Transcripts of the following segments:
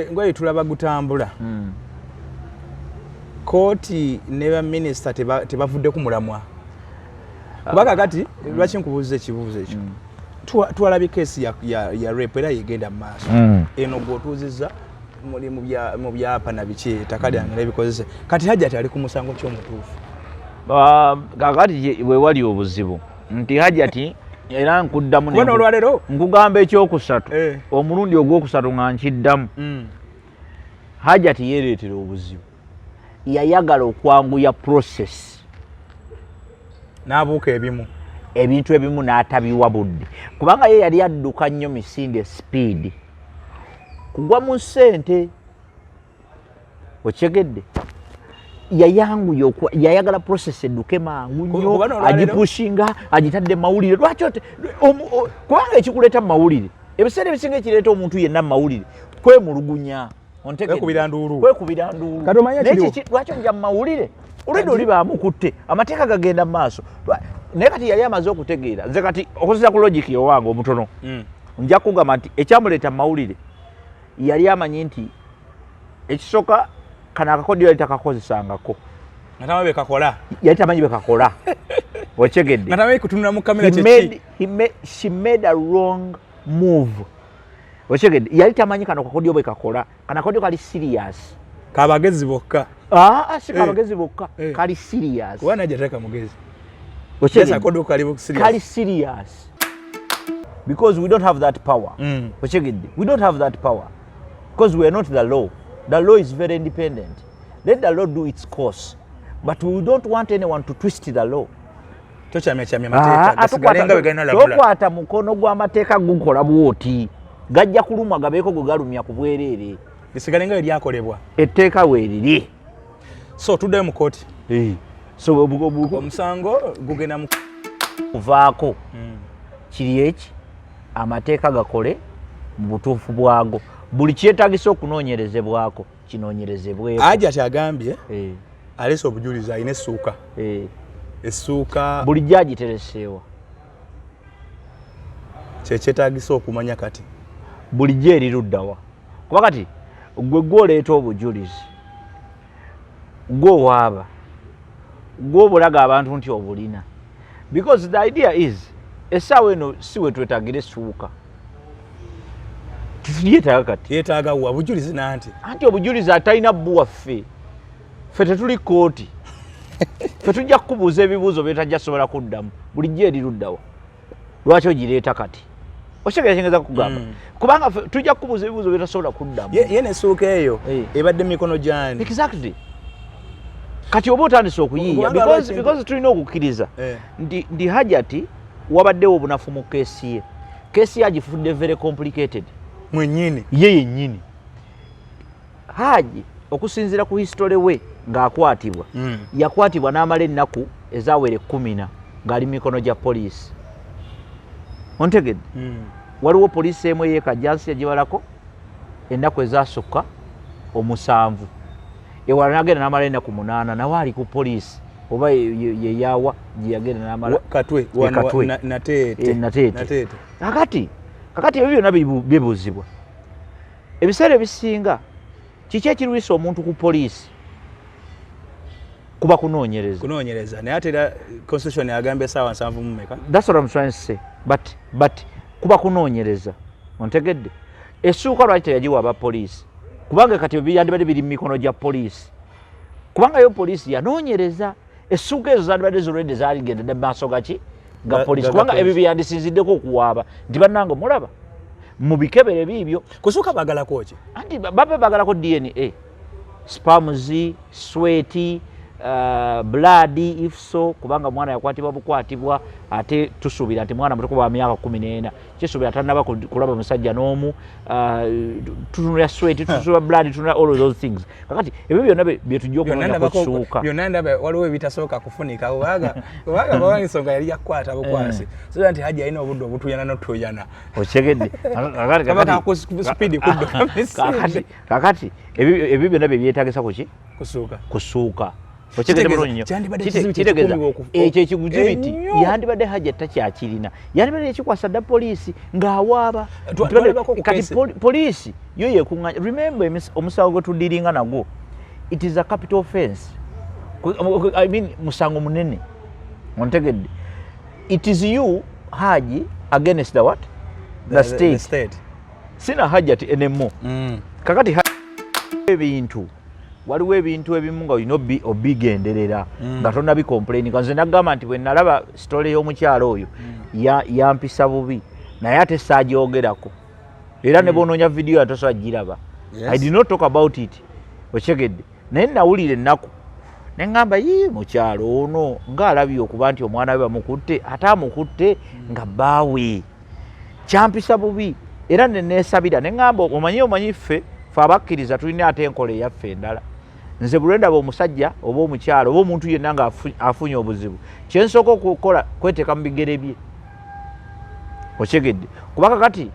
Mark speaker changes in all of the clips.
Speaker 1: Ngoye tulaba gutambula. Kooti ne baminisita tebavudde ku mulamwa, kuba kakati lwaki nkubuuza ekibuuzo ekyo? Twalabye case ya rape era yegenda mu maaso. Eno gweotuuzizza muli mu byapa na biki, ettaka lyange nebikozese. Kati Hajati ali ku musango ky'omutuufu?
Speaker 2: Ah, kakati we wali obuzibu nti Hajati, era nkuddamu
Speaker 1: kuba n'olwaleero
Speaker 2: nkugamba ekyokusatu, omulundi ogwokusatu nga nkiddamu, Hajati yeereetera obuzibu. Yayagala okwanguya process
Speaker 1: n'abuuka ebimu.
Speaker 2: Ebintu ebimu n'atabiwa budde, kubanga ye yali adduka nnyo misinde, speed, kugwa mu ssente. Okyegedde? Yayanguya, yayagala process edduke mangu nnyo.
Speaker 1: Kuba n'olwaleero-
Speaker 2: Agipushinga, agitadde mu mawulire. Lwaki kubanga ekikuleeta mu mawulire, ebiseera ebisinga ekireeta omuntu yenna mu mawulire kwemulugunya. Ontegedde?
Speaker 1: Kwekubira nduulu.
Speaker 2: Kwekubira nduulu.
Speaker 1: Kati omanye
Speaker 2: Naye
Speaker 1: ekiriwo?
Speaker 2: Lwaki ojja mu mawulire olwedde oli bamukutte, amateeka gagenda mu maaso? Naye kati yali amaze okutegeera. Nze kati okusinza ku logic owange omutono, nja kugamba nti ekyamuleeta mu mawulire, yali amanyi nti ekisooka kano akakodyo yali takakozesangako.
Speaker 1: Nga tamanyi bekakola.
Speaker 2: Yali tamanyi bekakola, okyegedde?
Speaker 1: Nga tamanyi kutunula mu kamera.
Speaker 2: He
Speaker 1: kyeki?
Speaker 2: She made a wrong move, okyegedde? Yali tamanyi kano kakodyo bwe kakola. Kano akakodyo kali serious.
Speaker 1: Kabagezi bokka.
Speaker 2: Ah, si kabagezi bokka. Kali serious.
Speaker 1: Kuba najja teeka mugezi.
Speaker 2: Okyegedde?
Speaker 1: Akodyo kali serious.
Speaker 2: Kali serious because we don't have that power. Okyegedde? We don't have that power because we are not the law. The law is very independent. Let the law do its course, but we don't want anyone to twist the law.
Speaker 1: Tokyamyakyamya mateeka.
Speaker 2: Ah,
Speaker 1: gasigale nga bwe galina labula.
Speaker 2: Tokwata mukono gw'amateeka gukola bwoti, gajja kulumwa, gabeeko gwe galumya ku bwereere.
Speaker 1: Lisigale nga bwe lyakolebwa.
Speaker 2: Etteeka weeriri.
Speaker 1: So tuddeyo mu kooti.
Speaker 2: So
Speaker 1: omusango gugenda mu
Speaker 2: kuvaako kiri eki, amateeka gakole mu butuufu bwago. Buli kyetagisa okunoonyerezebwako kinoonyerezebweko.
Speaker 1: Hajati agambye aleese obujulizi, alina essuuka. Essuuka.
Speaker 2: Bulijjo agitereseewa?
Speaker 1: Kyekyetagisa okumanya kati.
Speaker 2: Bulijjo eri luddawa? Kuba kati gwe gwoleeta obujulizi, gwe owaaba, gwe obulaga abantu nti obulina, because the idea is essaawa eno si we twetagira essuuka, tetuyetaaga kati.
Speaker 1: Yeetaaga wa bujulizi nanti.
Speaker 2: Anti obujulizi atalina buwaffe, ffe tetuli kooti. Ffe tujja kukubuuza ebibuuzo byetajja sobola kuddamu. Bulijjo eri luddawa? Lwaki ogireeta kati? Okitegera kyengeza kukugamba? Kubanga ffe tujja kukubuuza ebibuuzo byetasobola kuddamu.
Speaker 1: Ye nessuuka eyo ebadde mu mikono gyani?
Speaker 2: Exactly. Kati oba otandise okuyiiya
Speaker 1: Kubanga
Speaker 2: because tulina okukkiriza nti Hajati wabaddewo obunafu mu case ye. Case ye agifudde very complicated.
Speaker 1: Mwennyini.
Speaker 2: Ye yennyini Haji, okusinziira ku history we ng'akwatibwa, yakwatibwa n'amala ennaku ezawera 14 ng'ali mu mikono gya poliisi. Ontegedde? Waliwo poliisi emu eyekajjansi yagibalako ennaku ezasukka 7, ewala nagenda n'amala ennaku 8 nawe ali ku poliisi, oba yeyawa gyeyagenda n'amala.
Speaker 1: Katwe.
Speaker 2: E, Katwe.
Speaker 1: Nateete.
Speaker 2: E, Nateete.
Speaker 1: Nateete.
Speaker 2: Kakati ebyo byonna bibuuzibwa. Ebiseera ebisinga kiki ekirwisa omuntu ku poliisi? Kuba kunoonyereza.
Speaker 1: Kunoonyereza, naye ate era constitution agamba essaawa 70 mu meka?
Speaker 2: That's what I'm trying to say, but kuba kunoonyereza, ontegedde? Essuuka lwaki teyagiwa aba poliisi? Kubanga kati byandibadde biri mu mikono gya poliisi, kubanga yo poliisi yanoonyereza. Essuuka ezo zandibadde zolwedde zaligenda mu maaso gaki? Ga poliisi.
Speaker 1: Ga
Speaker 2: Kubanga ebyo
Speaker 1: poliisi.
Speaker 2: byeyandisinziddeko okuwaaba nti bannange mulaba mu bikebere biibyo.
Speaker 1: Kusooka baagalako ki?
Speaker 2: Anti baba bagalako DNA, sperms, sweat, blood if so, kubanga mwana yakwatibwa bukwatibwa, ate tusuubira nti mwana muto, kuba myaka 14, kisuubira tanaba kulaba musajja n'omu. Tutunulira sweat, tutunulira blood, tutunulira all of those things. Kakati ebyo byonna byetujja
Speaker 1: Byonna
Speaker 2: okunoonya kusuuka.
Speaker 1: Byonna ndaba waliwo ebitasooka kufunika, kubanga baba ensonga yali yakukwata bukwasi, so nti Hajji alina obudde obutuyana n'otuyana.
Speaker 2: Okyegedde?
Speaker 1: Kaba ka speed kudduka misinde.
Speaker 2: Kakati ebyo byonna byebyetagisa kuki?
Speaker 1: Kusuuka.
Speaker 2: Kusuuka. Okitegedde bulungi nnyo.
Speaker 1: Kyandibadde kizibu
Speaker 2: Kitegeeza
Speaker 1: kyekikuumibwa
Speaker 2: ekyo ekizibiti
Speaker 1: Ennyo.
Speaker 2: yandibadde Hajati takyakirina, yandibadde ekikwasa dda poliisi ng'awaaba.
Speaker 1: Twalabako ku
Speaker 2: Kati
Speaker 1: case.
Speaker 2: Poliisi yo yekuŋŋanya. Remember, omusango gwe tudiringa nagwo, it is a capital offense. I mean, musango munene, ontegedde? It is you, Haji, against the what? The state.
Speaker 1: The state.
Speaker 2: Sina Hajati anymore. Kakati ebintu, waliwo ebintu ebimu nga olina obigenderera nga tonnabicomplaininga. Nze nagamba nti bwe nalaba story y'omukyalo oyo yampisa bubi, naye ate saagyogerako era ne bwonoonya vidiyo yatosobola giraba. I did not talk about it, okyegedde? Naye nawulira ennaku neŋŋamba, yi mukyalo ono ng'alabye okuba nti omwana we bamukutte, ate amukutte nga bbaawe. Kyampisa bubi era neneesabira neŋŋamba, omanyi ffe abakkiriza tulina ate enkola eyaffe endala. Nze buli lwendaba omusajja oba omukyalo oba omuntu yenna nga afunye obuzibu, kyensooka okukola kweteeka mu bigere bye, okyegedde? Kuba kakati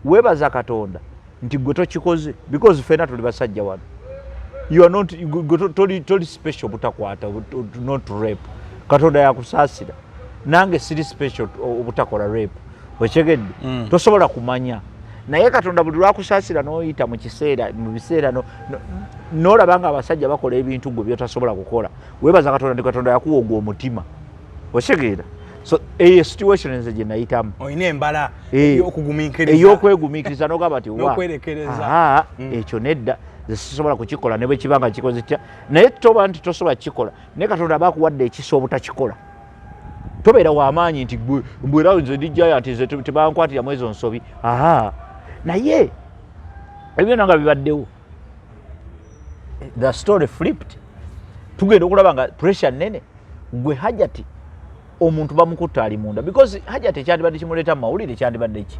Speaker 2: weebaza Katonda nti gwe tokikoze, because ffenna tuli basajja wano. You are not, gwe toli special obutakwata, not rape. Katonda yakusaasira. Nange siri special obutakola rape, okyegedde? Tosobola kumanya, naye Katonda buli lwakusaasira n'oyita mu kiseera, mu biseera n'olaba nga abasajja bakola ebintu gwe byotasobola kukola, weebaza Katonda nti Katonda yakuwa ogwo omutima, okitegeera? So eyo situation nze gye nayitamu.
Speaker 1: Olina embala ey'okugumiikiriza.
Speaker 2: Ey'okwegumiikiriza n'ogamba nti wa
Speaker 1: N'okwerekereza.
Speaker 2: Aha, ekyo nedda, nze sisobola kukikola ne bwe kiba nga kikoze kitya. Naye toba nti tosobola kukikola, naye Katonda aba akuwadde ekisa obutakikola. Tobeera w'amaanyi nti gwe mbwera nze ndi giant, nze tebankwatiramu ezo nsobi. Aha, naye ebyo byonna nga bibaddewo, the story flipped. Tugenda okulaba nga pressure nene. Gwe Hajati, omuntu bamukutta ali munda, because Hajati ekyandibadde kimuleeta mu mawulire kyandibadde ki?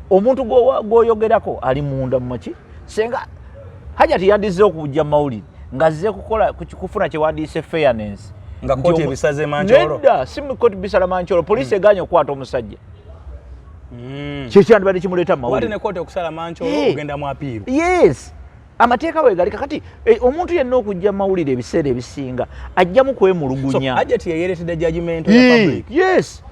Speaker 2: Omuntu gw'oyogerako ali munda mumaki. Senga Hajati yandizze okujja mu mawulire ng'azze kukola kufuna kyewandiise fairness.
Speaker 1: Nga
Speaker 2: Nti
Speaker 1: kooti ebisaze mankyolo.
Speaker 2: Nedda, si mu kooti bisala mankyolo, poliisi eganye okukwata omusajja. Kyekyandibadde kimuleeta mu
Speaker 1: Wate
Speaker 2: mawulire.
Speaker 1: Ne kooti okusala mankyolo, ogenda mu appeal.
Speaker 2: Yes, amateeka wegali. Kakati omuntu yenna okujja mu mawulire ebiseera ebisinga ajjamu
Speaker 1: So
Speaker 2: kwemulugunya.
Speaker 1: Hajati yeyeretedde judgment ya public.
Speaker 2: Yes,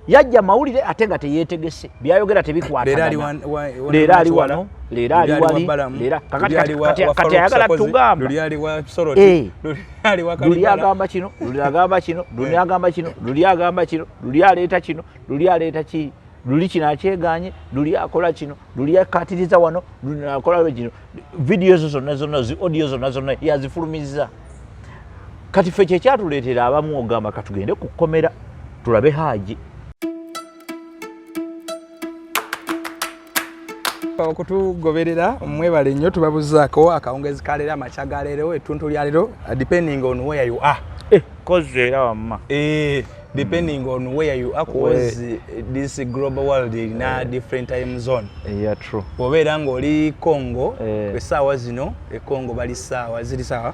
Speaker 2: yajja mawulire ate nga teyeetegese, byayogera
Speaker 1: Leero ali
Speaker 2: tebikwatagana.
Speaker 1: wa
Speaker 2: Leero ali
Speaker 1: Nakiwala,
Speaker 2: wano, leero ali
Speaker 1: luli ali wa
Speaker 2: wali,
Speaker 1: Balamu,
Speaker 2: leero kakati
Speaker 1: luli ali wa
Speaker 2: kati
Speaker 1: Farouk
Speaker 2: ayagala
Speaker 1: Sakozi,
Speaker 2: tugamba.
Speaker 1: luli ali wa Soroti, luli ali wa
Speaker 2: Luli
Speaker 1: Kalibala.
Speaker 2: agamba kino, luli agamba kino, luli agamba kino, luli agamba kino, luli aleeta kino, luli aleeta kiri, luli kino akyeganye, luli akola kino, luli akatiriza wano, luli akola kino. Vidiyo ezo zonna zonna, zi audio zonna zonna yazifulumiza. Kati ffe kyekyatuleetera abamu ogamba katugende ku kkomera tulabe Haaji.
Speaker 1: Okutugoberera mwebale nnyo. Tubabuzaako akawungezi ka leero, amakya ga leero, ettuntu lya leero, depending on where you are.
Speaker 2: Kozi era wamma.
Speaker 1: Depending on where you are, cause this global world erina different time zone.
Speaker 2: Yeah, true.
Speaker 1: Bw'obeera ng'oli Congo, essaawa zino e Congo bali ssaawa ziri saawa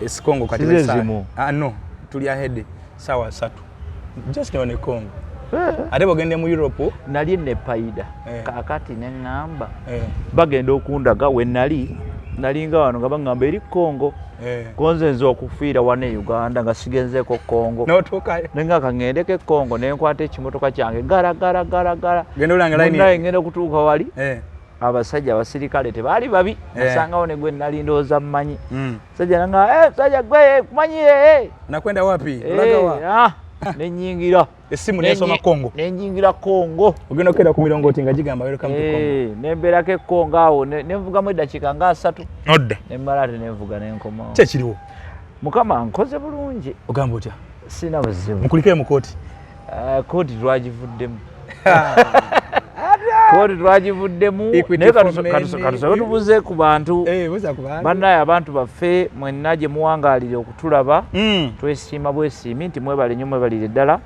Speaker 1: esi Congo kati
Speaker 2: Size
Speaker 1: bali
Speaker 2: zimu.
Speaker 1: Ah, no, tuli ahead saawa 3 just on e Congo. Ate bw'ogende mu Europe,
Speaker 2: Nali nepayida. Kakati neŋŋamba bagenda okundaga we nali, nalinga wano nga baŋŋamba eri Congo. Konze nze okufiira wano e Uganda nga sigenzeeko Congo.
Speaker 1: N'otuukayo.
Speaker 2: Nenga kaŋŋendeko e Congo, nenkwata ekimotoka kyange gara gara gara gara.
Speaker 1: Genda olanga line.
Speaker 2: Munnaye, ngenda okutuuka wali, abasajja abasirikale tebaali babi. Nasangawo ne gwe nali ndowooza mmanyi. Sajja nanga, sajja gwe, kumanyi,
Speaker 1: Nakwenda wapi? Olaga wa?
Speaker 2: Ah, nenyingira.
Speaker 1: Essimu nesoma Congo.
Speaker 2: Nenyingira Congo.
Speaker 1: Ogenda okukera ku mirongooti nga gigamba welcome to Congo.
Speaker 2: Nembeerako e Congo awo, nenvugamu eddakiika nga 30.
Speaker 1: Odda.
Speaker 2: Nemmala ate nenvuga nenkomawo.
Speaker 1: Ki ekiriwo?
Speaker 2: Mukama nkoze bulungi.
Speaker 1: Ogamba otya?
Speaker 2: Sina buzibu.
Speaker 1: Mukulikeyo mu kooti.
Speaker 2: Kooti twagivuddemu, kooti twagivuddemu.
Speaker 1: Equity
Speaker 2: Naye
Speaker 1: for men.
Speaker 2: Katusabe tubuze ku bantu.
Speaker 1: Buza ku bantu.
Speaker 2: Bannaye, abantu baffe mwenna gye muwangaalire okutulaba, twesiima bwesiimi nti mwebale nnyo, mwebalire ddala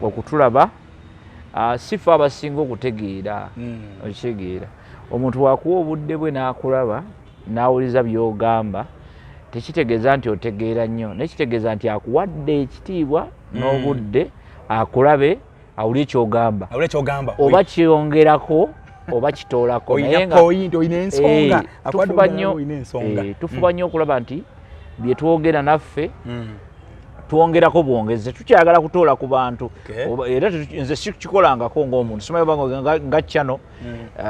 Speaker 2: okutulaba. Si ffe abasinga okutegeera. Okitegeera, omuntu wakuwa obudde bwe n'akulaba n'awuliza by'ogamba, tekitegeeza nti otegeera nnyo, naye kitegeeza nti akuwadde ekitiibwa n'obudde akulabe, awulire ky'ogamba.
Speaker 1: Awulire ky'ogamba.
Speaker 2: Oba kyongerako oba kitoolako.
Speaker 1: Olina
Speaker 2: Naye nga
Speaker 1: point, olina ensonga.
Speaker 2: Tufuba
Speaker 1: Akuwadde
Speaker 2: nnyo
Speaker 1: olina ensonga.
Speaker 2: Tufuba nnyo okulaba nti Bye twogera naffe twongerako bwongezi, tetukyagala kutoola ku bantu. Era nze sikikolangako ng'omuntu, simanyi oba nga channel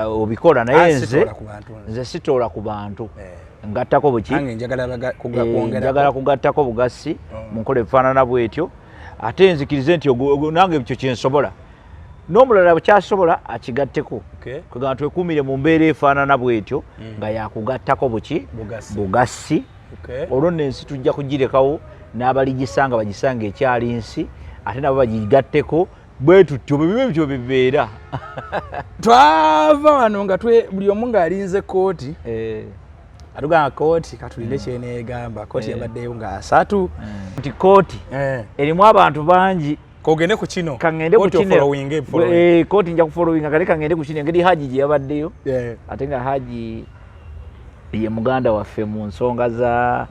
Speaker 2: obikola, naye
Speaker 1: Ah,
Speaker 2: nze
Speaker 1: sitoola ku bantu nze.
Speaker 2: Nze sitoola ku bantu.
Speaker 1: Eh.
Speaker 2: Ngattako buki?
Speaker 1: Nange njagala kwongerako.
Speaker 2: Njagala kugattako bugasi mu nkola efaanana bwetyo, ate nzikirize nti nange ekyo kyensobola, n'omulala kyasobola akigatteko. Kwegamba twekuumire mu mbeera efaanana bwetyo nga yakugattako buki?
Speaker 1: Bugasi.
Speaker 2: Bugasi. Olwo nno ensi tujja kugirekawo n'abaligisanga bagisanga ekyali nsi, ate nabo bagigatteko bwe tutyo bwe bibe bityo bibeera.
Speaker 1: Twava wano nga buli omu ng'alinze kooti. Atugamba kooti katulinde kyeneegamba kooti. Yabaddeyo nga 30.
Speaker 2: Nti kooti erimu abantu bangi.
Speaker 1: Kogende ku kino.
Speaker 2: Kaŋŋende ku
Speaker 1: Kooti
Speaker 2: kino.
Speaker 1: ofollowinge, following.
Speaker 2: Kooti nja kufollowinga kale. Kaŋŋende ku kino, engeri Haji gye yabaddeyo, ate nga Haji ye muganda waffe mu nsonga za,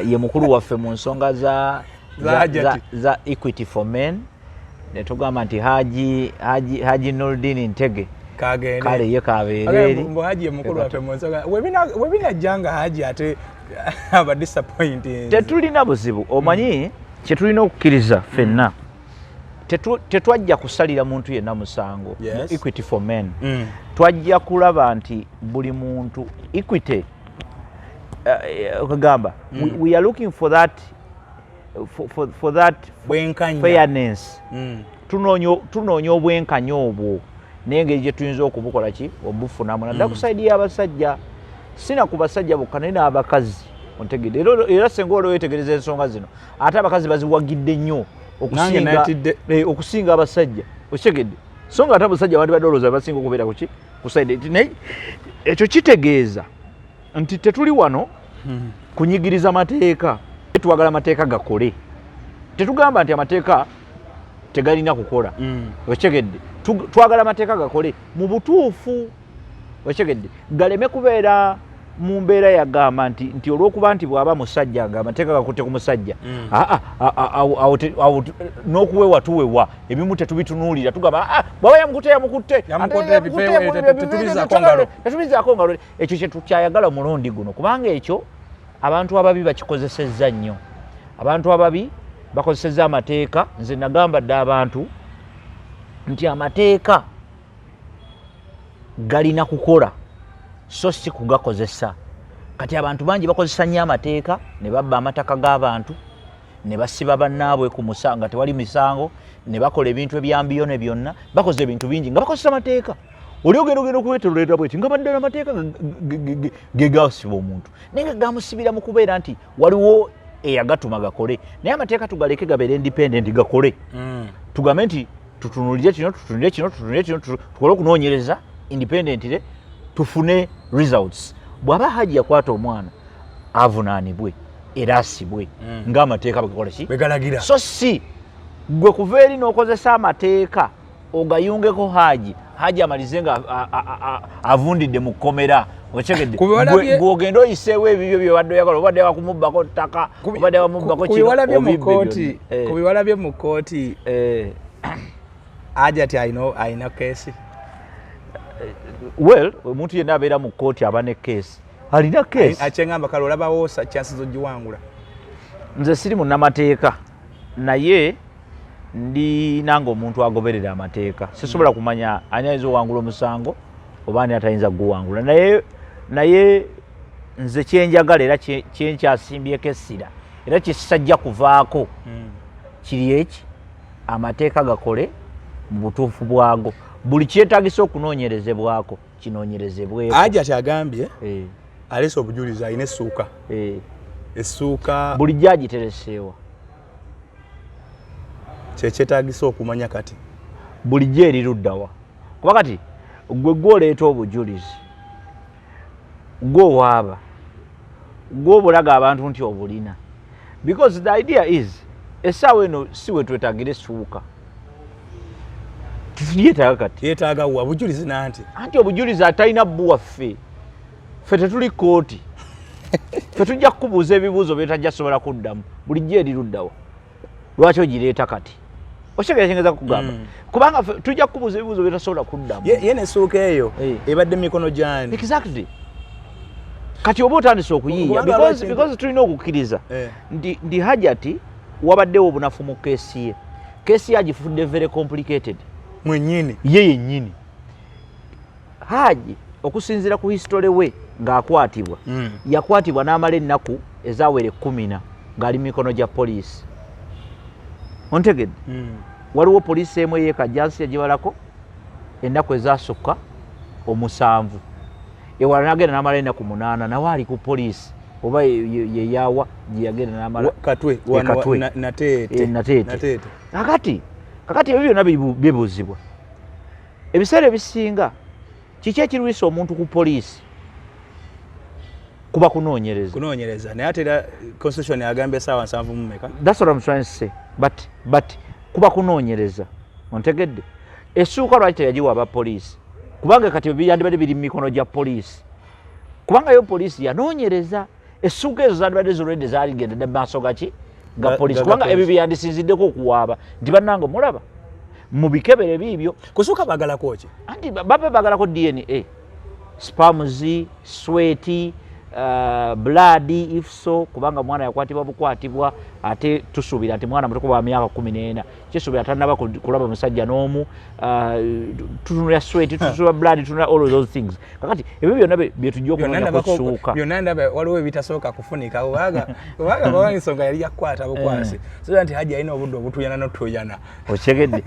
Speaker 2: ye mukulu waffe mu nsonga za
Speaker 1: Za Hajati.
Speaker 2: za Equity for Men, ne tugamba nti Haji Nurdin Ntege
Speaker 1: Kagende.
Speaker 2: Kale ye kabeere eri.
Speaker 1: Mbu Haji ye mukulu waffe mu nsonga. Webinajja nga Haji ate aba disappointing.
Speaker 2: Tetulina buzibu. Omanyi kyetulina okukkiriza ffenna, tetwajja kusalira muntu yenna musango mu Equity for Men. Twajja kulaba nti buli muntu equity, okugamba we are looking for that, for that
Speaker 1: Bwenkanya.
Speaker 2: fairness. Tunoonya obwenkanya obwo n'engeri gye tuyinza okubukola ki, obufunamu, naddala ku side y'abasajja, sina ku basajja bokka naye n'abakazi. Ontegedde? Era senga olwo weetegereza ensonga zino, ate abakazi baziwagidde nnyo
Speaker 1: Nange natidde.
Speaker 2: Okusinga abasajja. Okitegedde? So nga ate abasajja bandibadde olowooza basinga okubeera kuki, ku side. Naye ekyo kitegeeza nti tetuli wano kunyigiriza mateeka. Twagala amateeka gakole. Tetugamba nti amateeka tegalina kukola. Okitegedde? Twagala amateeka gakole mu butuufu. Okitegedde? Galeme kubeera mu mbeera yagamba nti olw'okuba nti bw'aba musajja nga amateeka gakutte ku musajja. Aa, awo n'okuwewa tuwewa ebimu tetubitunuulira, tugamba, "Ah, bw'aba yamukutte, yamukutte."
Speaker 1: Yamukutte,
Speaker 2: Ate
Speaker 1: ebipeewo, tetubizaako ngalo.
Speaker 2: Tetubizaako ngalo. Ekyo kyetukyayagala omulundi guno, kubanga ekyo abantu ababi bakikozesezza nnyo. Abantu ababi bakozesezza amateeka. Nze nagamba dde abantu nti amateeka galina kukola so si kugakozesa. Kati abantu bangi bakozesa nnyo amateeka ne babba amataka g'abantu, ne basiba bannaabwe ku musango nga tewali misango, ne bakola ebintu ebyambiyone byonna. Bakoze ebintu bingi nga bakozesa amateeka. Oli ogenda okuleetolera bweti nga baddala amateeka ge gasiba omuntu, naye nga gamusibira mu kubeera nti waliwo eyagatuma gakole. Naye amateeka tugaleke gabeere independent, gakole. Tugambe nti tutunulire kino, tutunulire kino, tutunulire kino, tukole okunoonyereza independently, tufune results. Bw'aba Haji yakwata omwana, avunaanibwe era asibwe ng'amateeka bwegakola ki?
Speaker 1: Bwegalagira.
Speaker 2: So si gwe kuva eri n'okozesa amateeka ogayungeko Haji, Haji amalize nga avundidde mu kkomera. Okitegedde?
Speaker 1: Ku biwala
Speaker 2: Gw'ogenda oyiseewo ebibyo byobadde oyagala, obadde wakumubbako ttaka, obadde wamubbako
Speaker 1: ku
Speaker 2: kino,
Speaker 1: biwala bye mu
Speaker 2: obibbe
Speaker 1: kooti
Speaker 2: byonna.
Speaker 1: Ku biwala bye mu kooti, Hajati alina case.
Speaker 2: Well, omuntu yenna abeera mu kooti aba ne case, alina case.
Speaker 1: Akyengamba kale olabawo chance zogiwangula?
Speaker 2: Nze siri munnamateeka, naye ndi nange omuntu agoberera amateeka. Sisobola kumanya ani ayinza owangula omusango oba ani atayinza kuguwangula, naye nze kyenjagala era kyenkyasimbyeko essira era kyesisajja kuvaako kiri eki: amateeka gakole mu butuufu bwago. Buli kyetagisa okunoonyerezebwako kinoonyerezebweko.
Speaker 1: Hajati agambye aleese obujulizi, alina essuuka. Essuuka.
Speaker 2: Bulijjo agitereseewa?
Speaker 1: Kyekyetagisa okumanya kati.
Speaker 2: Bulijjo eri luddawa? Kuba kati gwe gwoleeta obujulizi, gwe owaaba, gwe obulaga abantu nti obulina, because the idea is essaawa eno si we twetagira essuuka, tetuyetaaga kati.
Speaker 1: Yeetaaga wa bujulizi nanti.
Speaker 2: Anti obujulizi atalina buwaffe, ffe tetuli kooti, ffe tujja kukubuuza ebibuuzo byetajja sobola kuddamu. Bulijjo eri luddawa? Lwaki ogireeta kati? Okitegera kyengeza kugamba? Kubanga ffe tujja kukubuuza ebibuuzo byetasobola kuddamu.
Speaker 1: Ye nessuuka eyo
Speaker 2: Eh.
Speaker 1: ebadde mikono gyani?
Speaker 2: Exactly. Kati oba otandise okuyiiya
Speaker 1: Kubanga
Speaker 2: because tulina okukkiriza nti Hajati wabaddewo obunafu mu case ye. Case ye agifudde very complicated.
Speaker 1: Mwennyini.
Speaker 2: Ye yennyini Haji, okusinziira ku history we ng'akwatibwa, yakwatibwa n'amala ennaku ezawera 14 ng'ali mu mikono gya poliisi. Ontegedde?
Speaker 1: Mm.
Speaker 2: Waliwo poliisi emu ey'e Kajjansi yagibalako ennaku ezasukka 7, ewala nagenda n'amala ennaku 8 nawe ali ku poliisi, oba yeyawa gyeyagenda n'amala.
Speaker 1: Katwe.
Speaker 2: E, Katwe.
Speaker 1: Nateete.
Speaker 2: E, Nateete.
Speaker 1: Nateete.
Speaker 2: Kakati ebyo byonna bibuuzibwa ebiseera ebisinga. Kiki ekirwisa omuntu ku poliisi? Kuba kunoonyereza.
Speaker 1: Kunoonyereza, naye ate era constitution agambye essaawa 70 mu meka?
Speaker 2: That's what I'm trying to say, but kuba kunoonyereza. Ontegedde? Essuuka lwaki teyagiwa aba poliisi? Kubanga kati byandibadde biri mu mikono gya poliisi, kubanga yo poliisi yanoonyereza. Essuuka ezo zandibadde zolwedde zaligenda dda mu maaso gaki? Ga poliisi.
Speaker 1: Ga
Speaker 2: Kubanga ebyo
Speaker 1: poliisi.
Speaker 2: byeyandisinziddeko okuwaaba nti bannange mulaba mubikebere biibyo.
Speaker 1: Kusooka bagalako ki?
Speaker 2: Anti baba bagalako DNA, sperms, sweat, blood if so, kubanga mwana yakwatibwa bukwatibwa, ate tusuubira nti mwana muto kuba myaka 14, kisuubira tanaba kulaba musajja n'omu. Tutunula sweat, tutunula blood, tutunula all of those things. Kakati ebyo byonna byetujja
Speaker 1: Byonna
Speaker 2: okunoonya kusuuka.
Speaker 1: Byonna ndaba waliwo ebitasooka kufunika, kubanga baba ensonga yali yakukwata bukwasi, so nti Haji alina obudde obutuyana notuyana.
Speaker 2: Okitegedde?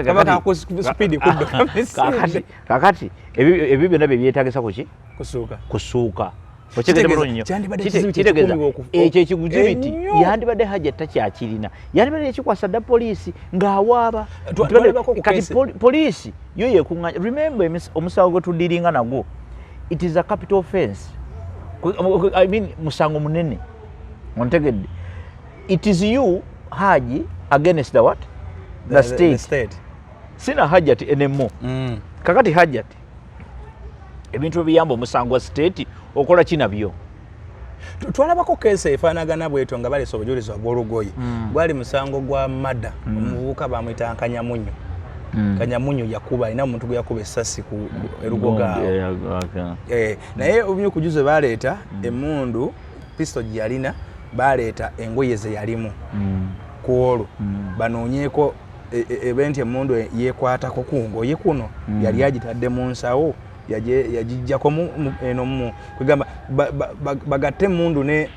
Speaker 1: Kaba speed kudduka misinde.
Speaker 2: Kakati ebyo byonna byebyetagisa kuki?
Speaker 1: Kusuuka.
Speaker 2: Kusuuka. Okitegedde bulungi nnyo?
Speaker 1: Kyandibadde kizibu.
Speaker 2: Kitegeeza
Speaker 1: kyekikumi
Speaker 2: ekyo ekiguzibiti
Speaker 1: Ennyo.
Speaker 2: yandibadde Hajja takyakirina, yandibadde ekikwasa dda poliisi ng'awaaba.
Speaker 1: Twalabako ku
Speaker 2: Kati
Speaker 1: case.
Speaker 2: Poliisi yo yekuŋŋanya. Remember, omusango gwe tudiringa nagwo, it is a capital offense. I mean, musango munene. Ontegedde? It is you, Haji, against the what? The state.
Speaker 1: The state.
Speaker 2: Sina Hajati anymore. Kakati Hajati, ebintu ebiyamba omusango gwa state okola ki nabyo?
Speaker 1: Twalabako case efaanagana bwetyo nga baleese obujulizi obw'olugoye. Gwali musango gwa murder. Omuvubuka bamwyita Kanyamunyu. Kanyamunyu yakuba, alina omuntu gwe yakuba essasi ku erugoga awo. Naye obunyuku kujuze baleeta emmundu, pistol gye yalina, baleeta engoye ze yalimu ku olwo banoonyeeko ebe nti emmundu yeekwatako ku ngoye kuno. Yali agitadde mu nsawo, yagijjako eno mu kwegamba bagatte emmundu ne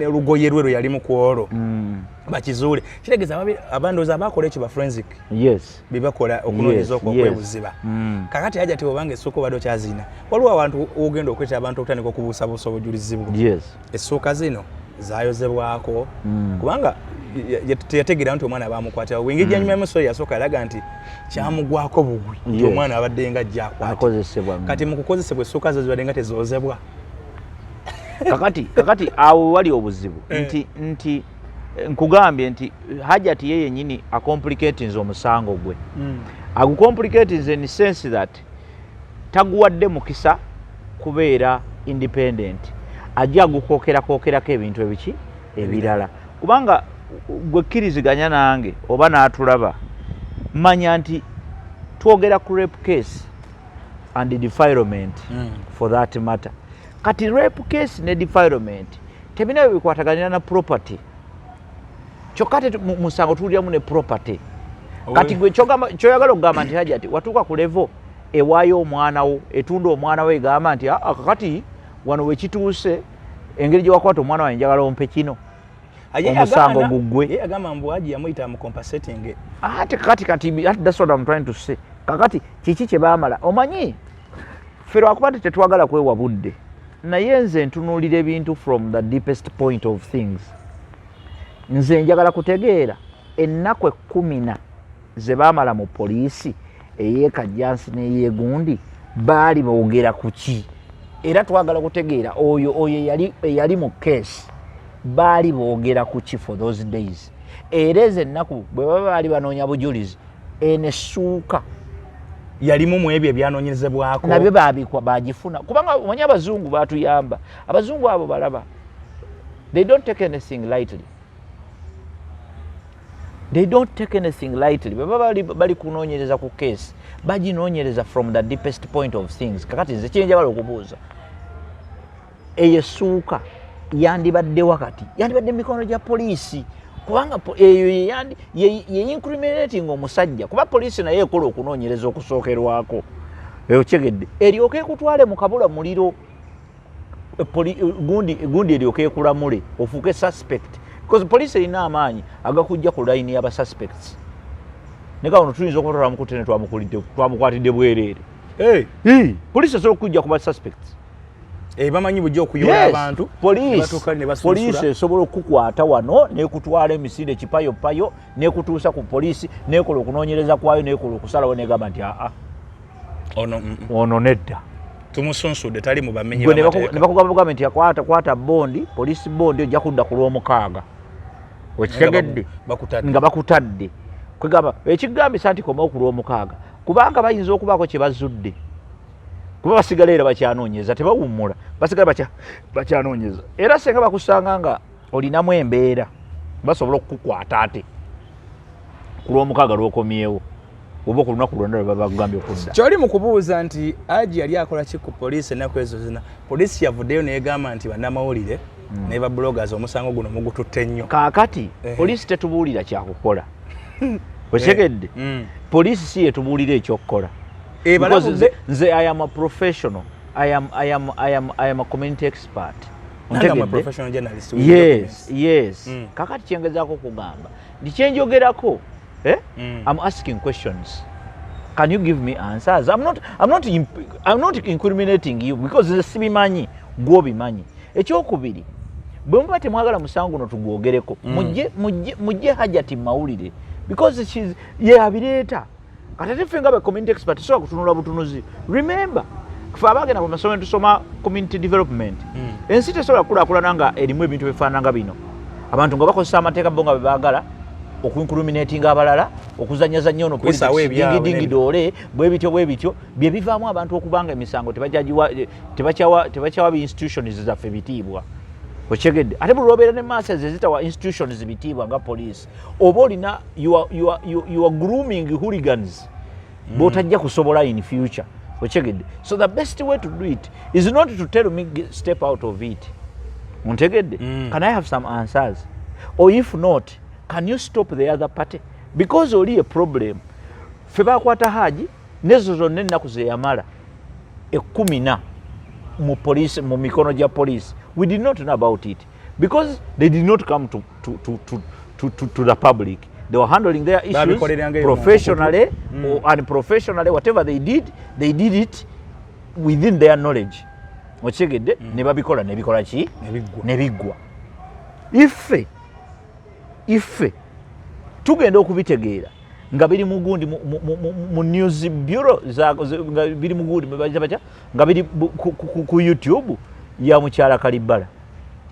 Speaker 1: lugoye lwe lwe yalimu ku olwo bakizuule. Kitegeeza abandoozi abakola ekyo ba forensic byebakola okunoonyeza okwo okwebuziba. Kakati Hajati obanga essuuka obadde okyazina, waliwo abantu ogenda okweta abantu okutandika okubuusabuusa obujulizi bwo. Essuuka zino zayozebwako? Kubanga teyategeera nti omwana bamukwatira. Engeri gyanyuma muso yasooka yalaga nti kyamugwako bugwi nti omwana abadde nga ajja akwate.
Speaker 2: Akozesebwa.
Speaker 1: Kati mu kukozesebwa essuuka zo zibadde nga tezoozebwa.
Speaker 2: Kakati awo wali obuzibu nti nkugambye nti Hajati ye yennyini acomplicatinze omusango gwe. Agucomplicatinze in sense that taguwadde mukisa kubeera independent, ajja agukokerakokerako ebintu ebiki ebirala. Kubanga gwe kkiriziganya nange oba n'atulaba, manya nti twogera ku rape case and defilement for that matter. Kati rape case ne defilement tebina bye bikwataganira na property. Kyokka ate musango tuwuliramu ne property. Kati gwe kyoyagala okugamba nti Hajati watuuka ku level ewaayo omwana wo, etunda omwana wo, egamba nti, "Ah, kakati wano wekituuse, engeri gye wakwata omwana wange, njagala ompe kino." Omusango guggwe.
Speaker 1: Ye agamba mbu Haji yamuyita mu compensating.
Speaker 2: Ate kati that's what I'm trying to say. Kakati kiki kye baamala? Omanyi ffe lwakuba nti tetwagala kwewa budde, naye nze ntunuulira ebintu from the deepest point of things. Nze njagala kutegeera ennaku 14 ze baamala mu poliisi ey'e Kajjansi n'eyegundi baali boogera ku ki? Era twagala kutegeera oyo eyali mu case baali boogera ku ki for those days. Era ezo ennaku bwe baba baali banoonya bujulizi, eno essuuka
Speaker 1: Yalimu mu ebyo ebyanoonyezebwako.
Speaker 2: Nabyo babikwa bagifuna, kubanga omanyi abazungu batuyamba. Abazungu abo balaba, they don't take anything lightly, they don't take anything lightly. Bwe baba bali kunoonyereza ku case, baginoonyereza from the deepest point of things. Kakati nze kyenjagala okubuuza, Eyo essuuka yandibadde wakati, yandibadde mikono gya poliisi, kubanga eyo ye incriminating omusajja, kuba poliisi naye ekola okunoonyereza okusookerwako. Okyegedde? Eryoka ekutwale mu kabula muliro, gundi gundi, eryoka ekulamule ofuuke suspect, because poliisi erina amaanyi agakujja ku layini y'aba suspects. Ne kawano tuyinza okuba twamukutte ne twamukwatidde bwereere. Poliisi esobola okujja ku ba suspects.
Speaker 1: Bamanyi bujja okuyola abantu.
Speaker 2: Poliisi esobola okukukwata wano nekutwala emisinde kipayopayo, nekutuusa ku poliisi, nekola okunoonyereza kwayo, nekola okusalawo, negamba nti aa, ono nedda.
Speaker 1: Tumusunsudde, tali mu bamenyi.
Speaker 2: Ne bakugamba bugambe nti akwata kwata bond, poliisi bond, ojja kudda ku Lwomukaaga. Okitegedde? Nga bakutadde. Kwegamba ekigambisa nti komawo ku Lwomukaaga, kubanga bayinza okubaako kye bazudde, kuba basigala era bakyanoonyeza, tebawummula, basigala bakyanoonyeza. Era senga bakusanga nga olinamu embeera, basobola okukukwata ate ku Lwomukaaga lwokomyewo oba ku lunaku lwonna lwe babagambye okudda.
Speaker 1: Kyoli mu kubuuza nti Haji yali akola ki ku poliisi ennaku ezo zina? Poliisi yavuddeyo neyegamba nti bannamawulire ne ba bloggers, omusango guno mugututte nnyo.
Speaker 2: Kaakati poliisi tetubuulira kyakukola, okitegedde? Poliisi si yetubuulira ekyokukola. Nze I am a professional, I am a community expert. Yes. Kakati kyengezaako okugamba nti kyenjogerako, eh? I'm asking questions. Can you give me answers? I'm not incriminating you because nze sibimanyi, gwobimanyi. Ekyokubiri, bwe muba temwagala musango guno tugwogereko, mujje Hajati mawulire, because she's ye abireeta. Kati ate ffe nga ba community expert tusobola kutunula butunuzi. Remember, ffe abagenda ku masomero tusoma community development. Ensi tesobola kukulaakulana nga erimu ebintu ebifaanana nga bino, abantu nga bakozesa amateeka bo nga bwe baagala okuincriminatinga abalala, okuzanyazanya ono
Speaker 1: Kuyisaawo ebyabwe.
Speaker 2: Dingidoole bwe bityo bwe bityo bye bivaamu abantu okubanga emisango tebakyawa bi institutions zaffe bitiibwa. Okyegedde? Ate buli lwobeera ne masses ezitawa institutions bitiibwa nga police, oba olina you are grooming hooligans bw'otajja kusobola in future. Okyegedde? So the best way to do it is not to tell me step out of it. Ontegedde? Can I have some answers? Or if not, can you stop the other party? Because oli a problem. Ffe bakwata Haji nezo zonna ennaku zeyamala 14 mu police, mu mikono gya police, we did not know about it because they did not come to the public. They were handling their issues
Speaker 1: Babikoleranga eyo mu
Speaker 2: professionally or unprofessionally. Whatever they did, they did it within their knowledge. Okitegedde? Ne babikola nebikola ki?
Speaker 1: Nebiggwa.
Speaker 2: Nebiggwa. Ife tugenda okubitegeera nga biri mu gundi mu news bureau nga biri mu gundi baja batya, nga biri ku YouTube ya mukyala Kalibbala.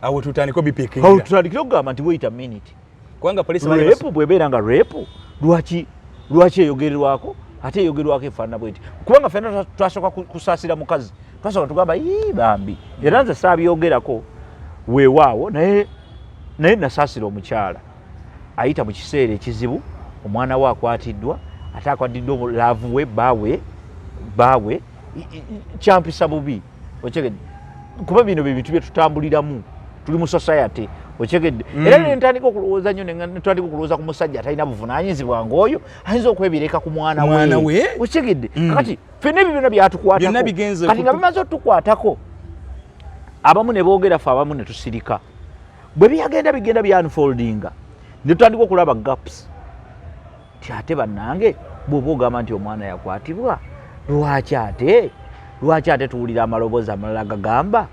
Speaker 1: Awo tutandike
Speaker 2: awo
Speaker 1: obipiikingira.
Speaker 2: Tutandikire okugamba nti wait a minute.
Speaker 1: Kubanga poliisi
Speaker 2: Rape bwebeera nga rape, lwaki eyogerwako, ate eyogerwako efaanana bweti? Kubanga fena twasooka kusaasira mukazi, twasooka tugamba, "Ii, bambi." Era nze saabyogerako weewaawo, naye nasaasira omukyala ayita mu kiseera ekizibu, omwana we akwatiddwa, ate akwatiddwa love we, baawe. Kyampisa bubi. Okyegedde? Kuba bino bye bintu byetutambuliramu, tuli mu society. Okyegedde? Era nentandika okulowooza nnyo, netandika okulowooza ku musajja atalina buvunaanyizibwa ngaoyo ayinza okwebireka ku mwana
Speaker 1: Mwana we.
Speaker 2: Okyegedde? Kakati ffenna ebyo byonna
Speaker 1: Byonna
Speaker 2: byatukwatako.
Speaker 1: Bigenze
Speaker 2: Kati nga bimaze otukwatako, abamu ne boogera, ffe abamu ne tusirika. Bwe byagenda bigenda byanfoldinga, ne tutandika okulaba gaps ti ate bannange, bw'oba ogamba nti omwana yakwatibwa, lwaki ate tuwulira amaloboozi amalala gagamba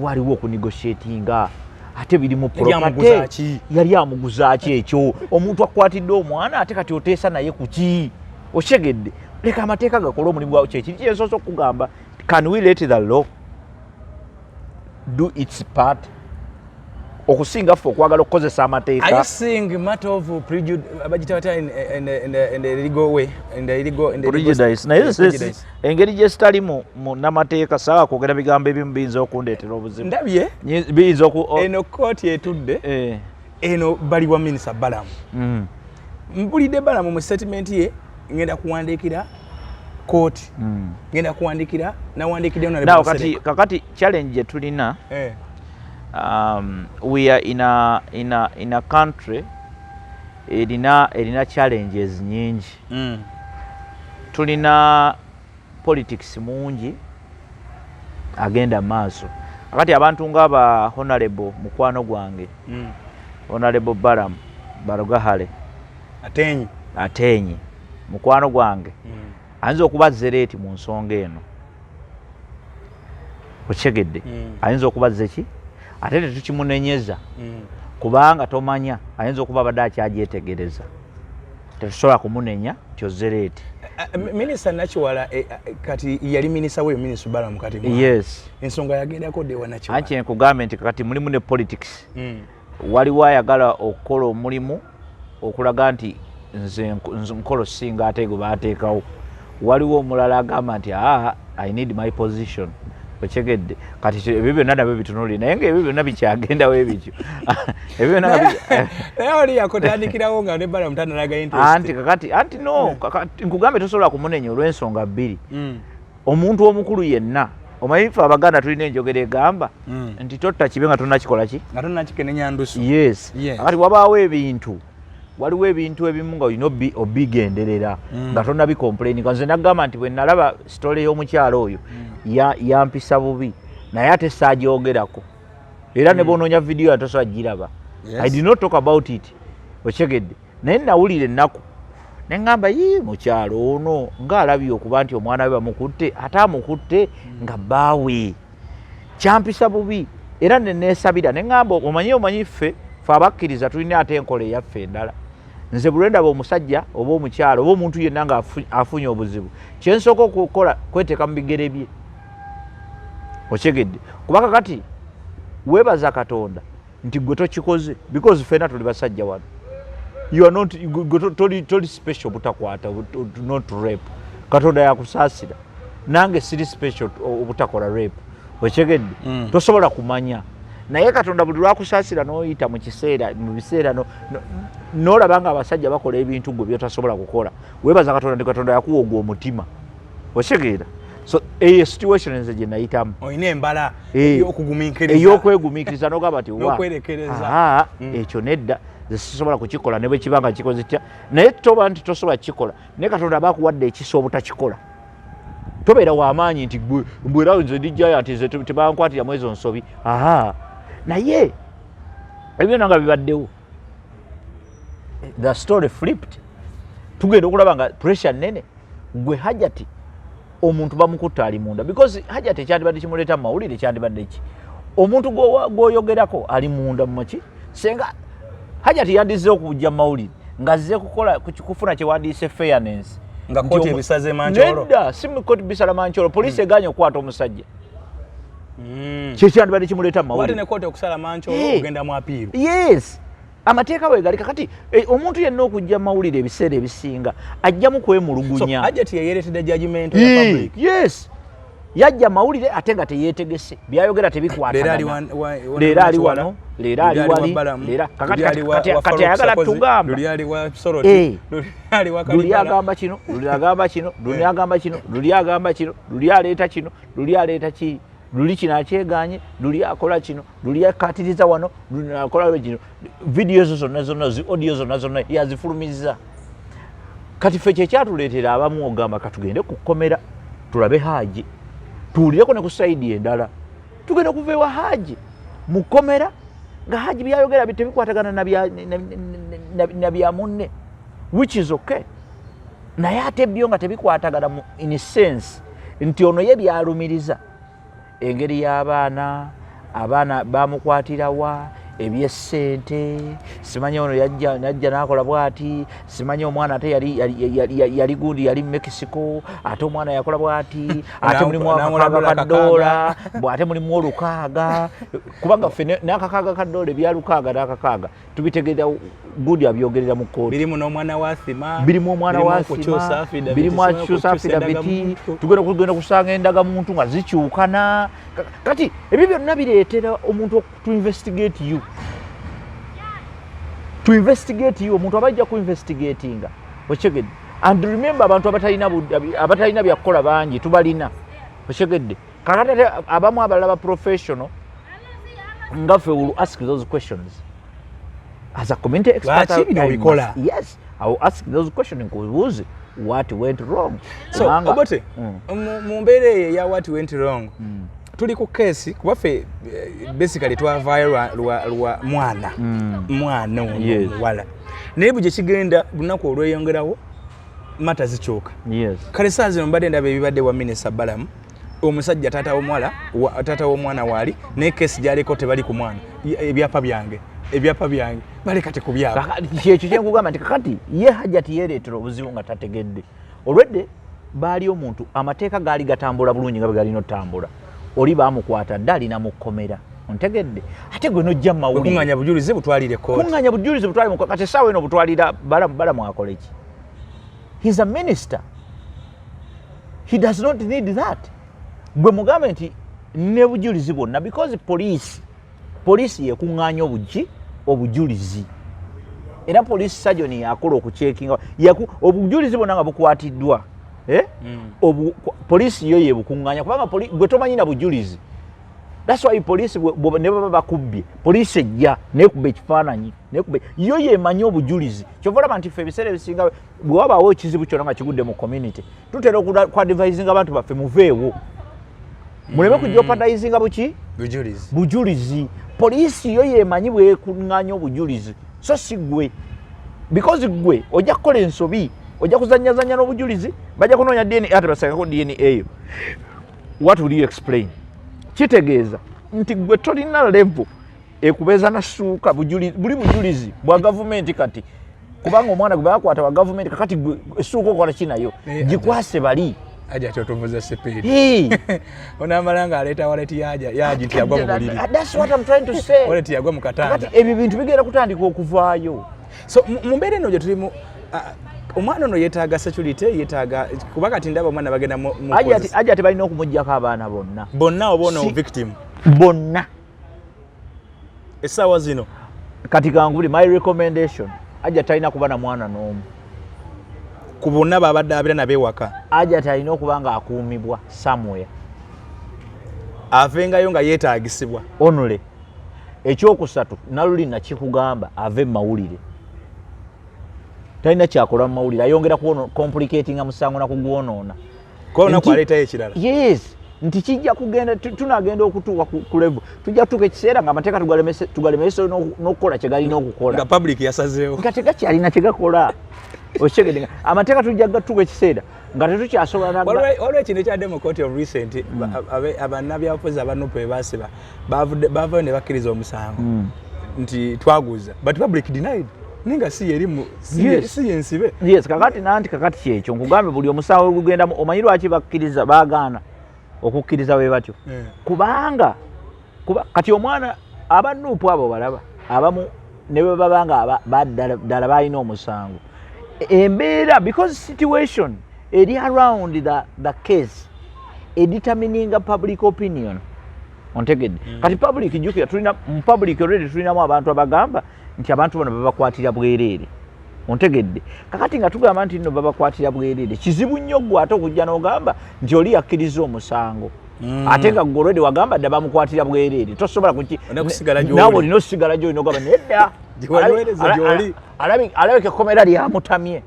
Speaker 2: waliwo okunegotiatinga, ate biri mu
Speaker 1: Yali
Speaker 2: property?
Speaker 1: amuguza ki?
Speaker 2: Yali amuguza ki ekyo? Omuntu akwatidde omwana, ate kati oteesa naye ku ki? Okitegedde? Leka amateeka gakole omulimu gwawo. Kyekiri kyensoose okugamba, can we let the law do its part okusinga ffe okwagala okukozesa
Speaker 1: Are
Speaker 2: amateeka?
Speaker 1: you seeing matter of prejudice, bagita batya in the legal way, in the legal
Speaker 2: Prejudice. Naye
Speaker 1: prejudice.
Speaker 2: Engeri gye sitali mu namateeka, saawa kwogera bigambo ebimu biyinza okundeetera obuzibu.
Speaker 1: Ndabye
Speaker 2: Biyinza oku
Speaker 1: eno kooti etudde eno bali wa Minisita Balamu. Mpulidde Balamu mu statement ye, ngenda kuwandiikira Kooti ngenda kuwandikira, nawandikidde.
Speaker 2: Now kati, kakati challenge gye tulina, we are in a country erina challenges nyingi. Tulina politics mungi agenda maaso. Akati abantu ngaaba Honorable mukwano gwange, Honorable Baram Barugahare
Speaker 1: Atenyi.
Speaker 2: Atenyi mukwano gwange, ayinza okuba zereeti mu nsonga eno, okitegedde? Ayinza okuba zeki, ate tetukimunenyeza, kubanga tomanya, ayinza okuba abadde akyagyetegereza. Tetusobola kumunenya tyozereeti.
Speaker 1: Minisita Nakiwala, kati yali minisita weyo, Minisita Balamu kati
Speaker 2: Yes.
Speaker 1: Ensonga yagendako ddewa Nakiwala?
Speaker 2: Anti nkugambe nti kakati mulimu ne politics. Waliwo ayagala okukola omulimu okulaga nti nze nkola singa ate gwe bateekawo. Waliwo omulala agamba nti, "Aa, I need my position." Okyegedde? Kati ebyo byonna nabyo bitunulire, naye nga ebyo byonna bikyagendawo ebityo, ebyo byonna nga
Speaker 1: Naye oli yakotandikirawo nga ne Balamu tanalaga interest.
Speaker 2: Anti kakati, anti no, kakati nkugambe, tosobola kumunenya olw'ensonga bbiri. Omuntu omukulu yenna, omanyi ffe Abaganda tulina enjogera egamba nti totta kibe nga tonnakikola ki?
Speaker 1: Nga tonnakikenenya ndusu.
Speaker 2: Yes. Kati wabaawo ebintu, waliwo ebintu ebimu nga olina obigenderera nga tonnabicomplaininga. Nze nagamba nti bwe nalaba story y'omukyalo oyo, yampisa bubi, naye ate saagyogerako, era ne bwonoonya vidiyo ya tosobola giraba. I did not talk about it, okyegedde? Naye nawulira ennaku neŋŋamba, yi mukyalo ono ng'alabye okuba nti omwana we bamukutte, ate amukutte nga bbaawe. Kyampisa bubi, era neneesabira neŋŋamba, omanyi ffe abakkiriza tulina ate enkola eyaffe endala. Nze buli lwendaba omusajja oba omukyalo oba omuntu yenna nga afunye obuzibu, kyensooka okukola kweteeka mu bigere bye, okyegedde? Kuba kakati weebaza Katonda nti gwe tokikoze, because ffenna tuli basajja wano. You are not, gwe toli special obutakwata, not rape. Katonda yakusaasira. Nange siri special obutakola rape, okyegedde? Tosobola kumanya, naye Katonda buli lwakusaasira n'oyita mu kiseera, mu biseera n'olaba nga abasajja bakola ebintu gwe byotasobola kukola, weebaza Katonda nti Katonda yakuwa ogwo omutima, okitegeera? So eyo situation nze gye nayitamu.
Speaker 1: Olina embala
Speaker 2: eyokugumiikiriza. Ey'okwegumiikiriza, n'ogamba nti wa
Speaker 1: N'okwerekereza.
Speaker 2: Aha, ekyo nedda, nze sisobola kukikola ne bwe kiba nga kikoze kitya. Naye toba nti tosobola kukikola, naye Katonda aba akuwadde ekisa obutakikola. Tobeera w'amaanyi nti gwe mbwera nze ndijjayo nti nze tebankwatiramu ezo nsobi. Aha, naye ebyo byonna nga bibaddewo, the story flipped. Tugenda okulaba nga pressure nene. Gwe Hajati, omuntu bamukutta ali munda, because Hajati ekyandibadde kimuleeta mu mawulire kyandibadde ki? Omuntu gw'oyogerako ali munda mumaki. Senga Hajati yandizze okujja mu mawulire ng'azze kukola kufuna kyewandiise fairness.
Speaker 1: Nga
Speaker 2: Nti
Speaker 1: kooti ebisaze mankyolo.
Speaker 2: Nedda, si mu kooti bisala mankyolo, poliisi eganye okukwata omusajja. Kyekyandibadde kimuleeta mu
Speaker 1: wate
Speaker 2: mawulire.
Speaker 1: Ne kooti okusala mankyolo, ogenda mu appeal.
Speaker 2: Yes, amateeka bwe gali kakati, omuntu yenna okujja mu mawulire ebiseera ebisinga ajjamu
Speaker 1: So
Speaker 2: kwemulugunya.
Speaker 1: Hajati yeyeretedde judgment ya public.
Speaker 2: Yes, yajja mawulire ate nga teyeetegese, byayogera
Speaker 1: Leero ali
Speaker 2: tebikwatagana.
Speaker 1: wa
Speaker 2: Leero ali
Speaker 1: Nakiwala,
Speaker 2: wano, leero ali
Speaker 1: luli ali wa
Speaker 2: wali,
Speaker 1: Balamu,
Speaker 2: leero kakati
Speaker 1: luli ali wa
Speaker 2: kati
Speaker 1: Farouk
Speaker 2: ayagala
Speaker 1: Sakozi,
Speaker 2: tugamba.
Speaker 1: luli ali wa Soroti, luli ali wa
Speaker 2: Luli
Speaker 1: Kalibala.
Speaker 2: agamba kino, luli agamba kino, luli agamba kino, luli agamba kino, luli aleeta kino, luli aleeta ki, luli kino akyeganye, luli akola kino, luli akatiriza wano, luli akola kino. Vidiyo ezo zonna zonna, zi audio zonna zonna yazifulumizza. Kati ffe kyekyatuleetera abamu ogamba, katugende ku kkomera tulabe Haji, tuwulireko ne ku side endala. Tugenda kuva ewa Haji mu kkomera nga Haji byayogera tebikwatagana na bya munne, which is okay, naye ate byo nga tebikwatagana mu in sense nti ono ye byalumiriza engeri y'abaana, abaana bamukwatirawa, ebyessente, simanyi ono yajja n'akola bwati, simanyi omwana ate yali gundi, yali Mexico, ate omwana yakola bwati, ate mulimu akakaaga ka ddoola, bw ate mulimu olukaaga, kubanga ffe n'akakaaga ka ddoola, ebya lukaaga n'akakaaga tubitegeera, gundi abyogerera mu kkooti.
Speaker 1: Birimu n'omwana wa Sima.
Speaker 2: Birimu omwana
Speaker 1: birimu
Speaker 2: wa
Speaker 1: okukyusa
Speaker 2: Sima,
Speaker 1: affidavit,
Speaker 2: birimu
Speaker 1: simanyi
Speaker 2: akikyusa
Speaker 1: okukyusa
Speaker 2: affidavit,
Speaker 1: endagamuntu.
Speaker 2: Tugenda kusanga endagamuntu nga zikyukana. Kati ebyo byonna bireetera omuntu to investigate you, to investigate you. Omuntu aba ajja ku investigatinga, okitegedde? And remember, abantu abatalina byakukola bangi tubalina, okitegedde? Kakati ate abamu abalala ba professional nga ffe will ask those questions as a community expert.
Speaker 1: Lwaki bino obikola?
Speaker 2: Yes, I will ask those questions, nkubuuze what went wrong.
Speaker 1: So Obote, mu mbeera eyo eya what went wrong, tuli ku case kuba ffe basically twavaayo lwa mwana ono omuwala, naye bwe kigenda lunaku olweyongerawo mata zikyuka. Kale saa zino mbadde ndaba ebibadde wa Minisita Balamu, omusajja taata w'omuwala, taata w'omwana waali, naye case gyaliko tebali ku mwana. Ebyapa byange, ebyapa byange, bali kati ku byapa.
Speaker 2: Kyekyo kyenkugamba nti kakati ye Hajati yeereetera obuzibu nga tategedde. Olwedde baali omuntu, amateeka gaali gatambula bulungi nga bwe galina otambula, oli baamukwata dda, alina mu kkomera, ontegedde? Ate gwe nojja mu mawulire.
Speaker 1: Kuŋŋanya bujulizi butwalire kooti.
Speaker 2: Kuŋŋanya bujulizi butwale mu kati essaawa eno butwalira Balamu. Balamu akole ki? He's a minister, he does not need that. Gwe mugambe nti ne bujulizi bwonna, because poliisi yekuŋŋaanya obujulizi, era poliisi surgeon yakola okucheckinga obujulizi bwonna nga bukwatiddwa, eh? Poliisi yo yebukuŋŋaanya, kubanga gwe tomanyi na bujulizi. That's why poliisi ne baba bakubbye, poliisi ejja nekuba ekifaananyi, nekuba, yo yemanyi obujulizi. Kyova olaba nti ffe ebiseera ebisinga bwe wabaawo ekizibu kyonna nga kigudde mu community, tutera okuadvisinga abantu baffe, muveewo muleme kujeopardizinga buki?
Speaker 1: Bujulizi.
Speaker 2: Bujulizi. Poliisi yo yemanyi bwekuŋŋaanya obujulizi, so si gwe, because gwe ojja kukola ensobi, ojja kuzanyazanya n'obujulizi, bajja kunoonya DNA, ate basangako DNA eyo, what will you explain? Kitegeeza nti gwe tolina level ekubeeza nasuuka buli bujulizi bwa gavumenti kati, kubanga omwana gwe bakwata wa gavumenti. Kakati gwe essuuka okola ki nayo? Gikwase bali.
Speaker 1: Aja ati otuvuza speed.
Speaker 2: Hey.
Speaker 1: Onamala nga aleeta wallet yaja yaji nti yagwa mu buliri.
Speaker 2: That's what I'm trying to say.
Speaker 1: Wallet yagwa mu katanda.
Speaker 2: Kakati ebyo bintu bigenda kutandika okuvaayo.
Speaker 1: So mu mbeera eno gye tulimu, omwana ono yeetaaga security, yeetaaga kuba kati ndaba omwana bagenda mu
Speaker 2: Hajati, Hajati balina okumugyako abaana bonna.
Speaker 1: Bonna oba ono victim?
Speaker 2: Bonna.
Speaker 1: Essaawa zino.
Speaker 2: Kati kanguli my recommendation, Hajati talina kuba na mwana n'omu.
Speaker 1: Ku bonna babadde abeera nabo ewaka.
Speaker 2: Hajati alina okuba nga akuumibwa somewhere.
Speaker 1: Avengayo nga yeetaagisibwa.
Speaker 2: Onule ekyokusatu naluli nakikugamba, ave mu mawulire, talina kyakola mu mawulire, ayongera complicatinga musango nakugwonoona.
Speaker 1: Kuba olunaku aleetayo ekirala.
Speaker 2: Yes, nti kijja kugenda, tunagenda okutuuka ku level, tujja kutuuka ekiseera nga amateeka tugalemese n'okukola kye galina okukola.
Speaker 1: Nga public yasazeewo.
Speaker 2: Nga tegakyalina kyegakola, okitegedde? Nga amateeka tujja gatuuka ekiseera nga tetukyasobola
Speaker 1: Waliwo ekintu ekyadde mu court of recent, bannabyabufuzi aba NUP basiba bavayo ne bakkiriza omusango nti twaguza, but public denied, naye nga si yeri si yensibe.
Speaker 2: Yes, kakati nanti kakati kyekyo nkugambye, buli omusango gugendamu, omanyi lwaki bakkiriza, bagaana okukkiriza bwe batyo? Kubanga kuba kati omwana aba NUP abo balaba abamu ne bwe baba nga ddala balina omusango, embeera, because situation eri around the case edetermininga public opinion, ontegedde? Kati public, jjukira tulina mu public already tulinamu abantu abagamba nti abantu bano babakwatira bwereere, ontegedde? Kakati nga tugamba nti nno babakwatira bwereere, kizibu nnyo gwe ate okujja n'ogamba nti oli yakkiriza omusango, ate nga gwe already wagamba dda bamukwatira bwereere, tosobola kuki
Speaker 1: Olina kusigala gy'oli.
Speaker 2: Naawe olina osigala gy'oli n'ogamba nedda.
Speaker 1: Gye wanywereza gy'oli.
Speaker 2: Alabika ekkomera lyamutamye.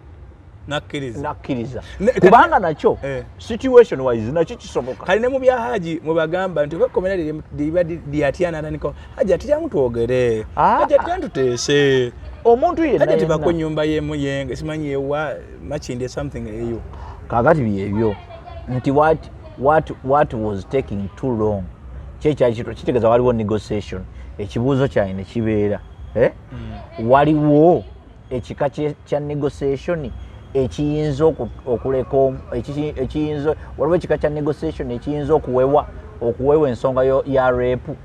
Speaker 1: Nakkiriza.
Speaker 2: Nakkiriza. Kubanga nakyo situation wise nakyo kisoboka.
Speaker 1: Kali ne mu bya Haji mwebagamba nti ekkomera liba lyatya natandika Haji atya twogere. Haji atya tuteese.
Speaker 2: Omuntu yenna
Speaker 1: Haji
Speaker 2: yenna.
Speaker 1: Tibako nyumba yemuyenge simanyi ewa Makindye something eyo.
Speaker 2: Kakati byebyo nti what was taking too long kyekyali kitegeeza waliwo negotiation. Ekibuuzo kyange ne kibeera, eh? Waliwo ekika kya negotiation ekiyinza okuleka ekiyinza, waliwo ekika kya negotiation ekiyinza okuwewa ensonga ya rape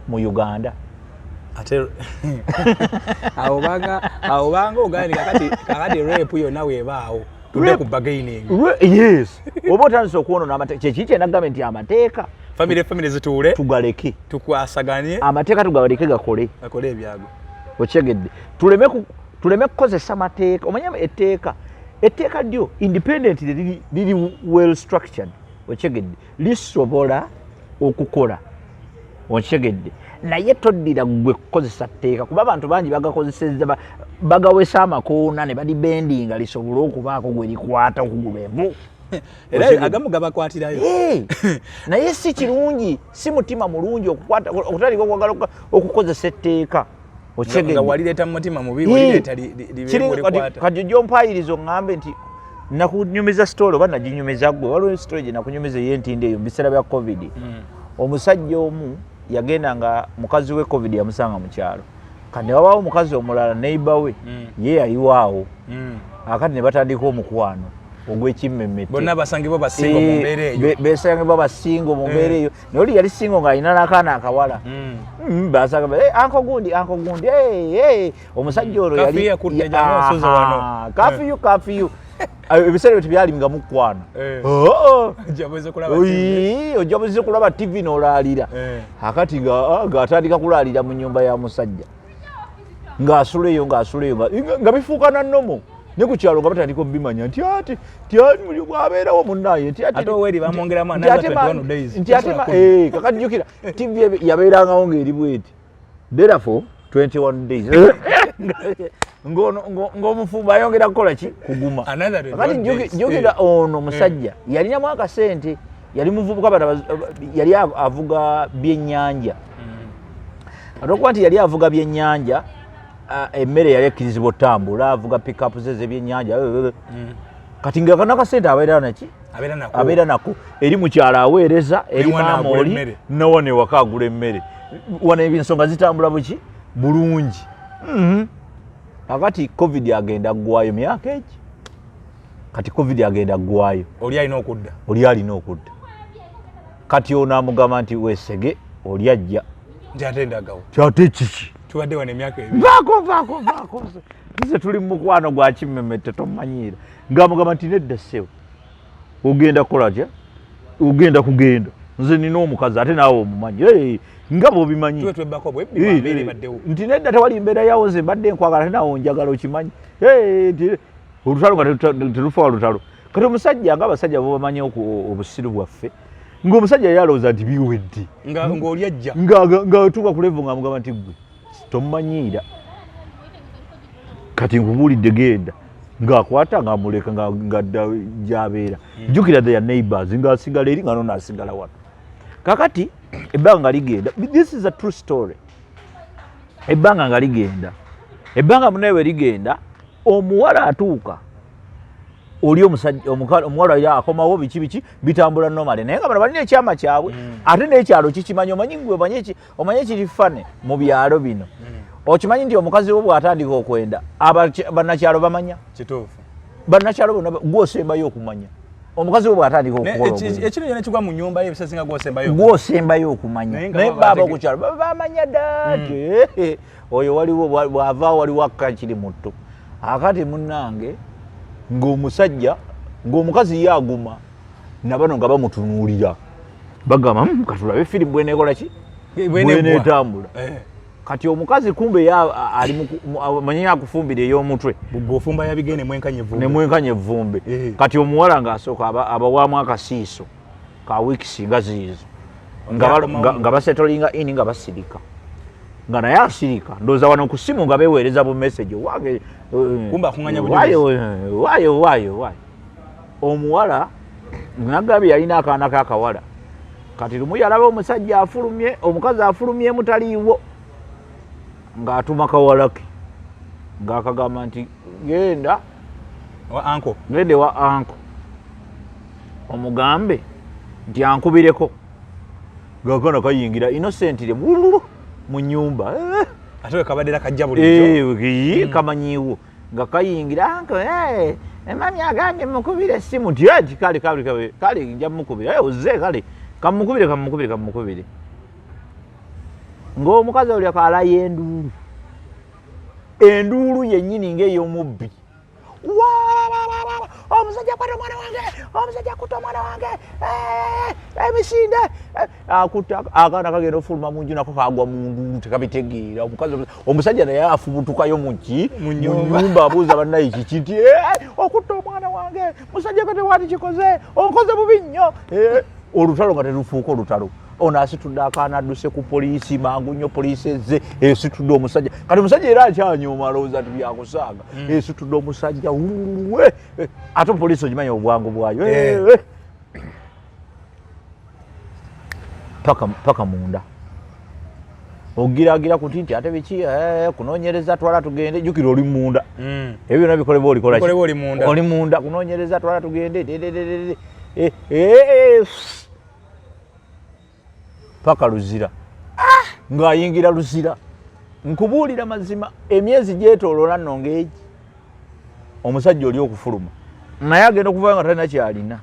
Speaker 2: mu Uganda?
Speaker 1: Ate awo banga ogambye kakati rape yonna weebaawo tudde ku bargaining.
Speaker 2: Yes, oba otandise okwonoona amateeka, kyekiri kyenagambye nti amateeka
Speaker 1: family zituule.
Speaker 2: Tugaleke.
Speaker 1: Tukwasaganye.
Speaker 2: Amateeka tugaleke gakole.
Speaker 1: Gakole ebyago.
Speaker 2: Okyegedde? Tuleme kukozesa mateeka. Omanye etteeka Etteeka lyo independent liri well structured, okitegedde, lisobola okukola, okitegedde, naye toddira gwe kukozesa tteeka, kuba abantu bangi bagakozesezza, bagawesa amakoona ne balibendinga lisobole okubaako gwe likwata okugula envu.
Speaker 1: Era agamu gabakwatirayo.
Speaker 2: Naye si kirungi, si mutima mulungi okutandika okwagala okukozesa etteeka.
Speaker 1: Nga walireeta mu mutima mubi, walireeta.
Speaker 2: Kati ojja ompayiriza oŋŋambe nti nakunyumiza story oba naginyumiza gwe. Waliwo story gye nakunyumiza ey'entindo eyo mu biseera bya COVID. Omusajja omu yagenda nga mukazi we COVID yamusanga mu kyalo, kati ne wabaawo omukazi omulala, neighbor we, ye yaliwaawo. Akati ne batandika omukwano ogw'ekimmemmette.
Speaker 1: Bonna basangibwa ba single mu mbeera eyo.
Speaker 2: Besangibwa ba single mu mbeera eyo, naye oli yali single ng'alina n'akaana akawala. Basanga, "Uncle gundi, uncle gundi, omusajja olwo
Speaker 1: yali
Speaker 2: curfew, curfew." Ebiseera ebyo tebyali nga mukwano. Ojja buze kulaba TV n'olaalira. Akati ng'atandika kulaalira mu nyumba ya musajja, ng'asula eyo, ng'asula eyo, nga bifuuka na normal, ne ku kyalo nga batandika obimanya nti ati bwabeerawo munnaye. Kakati jjukira TV yabeerangawo ng'eri bweti, therefore 21 days ng'omufumbo ayongera kukola ki? Kuguma. Kati jjukira ono omusajja yalinamu akasente, yali muvubuka, yali avuga byennyanja. Ate okuba nti yali avuga byennyanja, emmere yali ekkirizibwa otambula, avuga pickup ze zebyennyanja. Kati nga nakasente abeera naki, abeera nako eri mukyalo, aweereza eri maama oli nawana ewaka agula emmere. Wano ensonga zitambula buki bulungi. Kakati COVID agenda ggwayo myaka egi, kati COVID agenda ggwayo.
Speaker 1: Oli alina okudda.
Speaker 2: Oli alina okudda. Kati ono amugamba nti wesege, oli ajja.
Speaker 1: Nti ate ndagawo?
Speaker 2: Kyate kiki?
Speaker 1: Tubadde wano emyaka 2.
Speaker 2: Vaako, vaako, vaako, nze tuli mu mukwano gwa kimmemette, tomanyiira. Ng'amugamba nti nedda ssebo, ogenda kukola tya? Ogenda kugenda, nze nina omukazi, ate naawe omumanyi. Hey, nga bw'obimanyi.
Speaker 1: Tuwe twebbako bwebbi mbeera ebaddewo.
Speaker 2: Nti nedda, tewali mbeera yawo, nze mbadde nkwagala, ate naawe onjagala, okimanyi. Hey, nti olutalo nga terufa lutalo. Kati omusajja, nga abasajja bobamanyi obusiru bwaffe, ng'omusajja yali alowooza nti biwedde.
Speaker 1: Nga ng'oli ajja.
Speaker 2: Nga tuuka ku level ng'amugamba nti gwe tomumanyiira, kati nkubuulidde, genda. Ng'akwata ng'amuleka ng'adda gy'abeera. Jjukira their neighbors, ng'asigala eri, nga nono asigala wano. Kakati ebbanga nga ligenda, this is a true story, ebbanga nga ligenda, ebbanga munaye we ligenda, omuwala atuuka oli omusajja omuwala ye akomawo, biki biki, bitambula normally, naye nga bano balina ekyama kyabwe, ate n'ekyalo kikimanyi. Omanyi gwe, omanyi ekiri funny mu byalo bino, okimanyi nti omukazi wo bw'atandika okwenda, bannakyalo bamanya.
Speaker 1: Kituufu.
Speaker 2: Bannakyalo bonna, gwosembayo okumanya omukazi wo bw'atandika okukola obwenzi.
Speaker 1: Ekino yona ekigwa mu nyumba ye, ebisasinga gwosembayo.
Speaker 2: Gwosembayo okumanya.
Speaker 1: Naye nga
Speaker 2: naye
Speaker 1: baba
Speaker 2: baaba okukyalo baba bamanya dda nti oyo waliwo bw'avaawo waliwo akka kiri mutto. Akati munnange, ng'omusajja, ng'omukazi ye aguma, nabano nga bamutunuulira, bagamba, katulabe firimu bwenekola ki, bweneetambula." Kati omukazi kumbe ye ali amanyi akufumbira ey'omutwe.
Speaker 1: Bw'ofumba yabigende mwenkanya evvumbe.
Speaker 2: Nemwenkanya evvumbe. Kati omuwala ng'asooka abawaamu akasiiso ka weeks nga ziizo, nga basettlinga in, nga basirika, nga naye asirika, ndowooza wano ku simu nga beweereza bu message wange
Speaker 1: Kumbe akuŋŋaanya
Speaker 2: waayo waayo waayo waayo. Omuwala nagambye yalina akaana kakawala. Kati lumu yalaba omusajja afulumye, omukazi afulumyemu, taliiwo, ng'atuma kawala ke ng'akagamba nti genda
Speaker 1: wa uncle.
Speaker 2: Genda ewa uncle omugambe nti ankubireko. Ng'akaana kayingira innocently wululu mu nyumba.
Speaker 1: Ate we kabadde era kajja bulijjo.
Speaker 2: Eh, kamanyiiwo nga kayingira, "Uncle, mummy agambye mukubire essimu," nti "Eh, kale kale kale kale, nja mukubira. Eh, ozze, kale kamukubire, kamukubire, kamukubire." Ng'omukazi oli akalayo enduulu, enduulu yennyini ng'ey'omubbi. Omusajja akwata omwana wange, omusajja akutta omwana wange, emisinde akutta akaana kagenda ofuluma mu nju nako kagwa mu ndulu, tekabitegeera. Omukazi, omusajja naye afubutukayo muki
Speaker 1: Mu
Speaker 2: mu
Speaker 1: nnyumba.
Speaker 2: Nyumba, abuuza bannaye kiki nti, "Okutta omwana wange, musajja gwe tewandikikoze, onkoze bubi nnyo." Olutalo nga terufuuka olutalo. Ono asitudde akaana, adduse ku poliisi mangu nnyo. Poliisi ezze, esitudde omusajja. Kati omusajja era akyanyooma, alowooza nti byakusaaga. Esitudde omusajja wuwe, ate poliisi ogimanya obwangu bwayo. Paka munda ogiragira kuti nti ate biki, kunoonyereza, twala tugende. Jjukira oli munda. Ebyo byonna bikolebwa olikola ki?
Speaker 1: Bikolebwa oli munda.
Speaker 2: Oli munda, kunoonyereza, twala tugende, de, de, de, de, de. Paka Luzira, ng'ayingira Luzira. Nkubuulira mazima, emyezi gyetooloola nno ng'egi omusajja oli okufuluma, naye agenda okuvayo nga talina kyalina.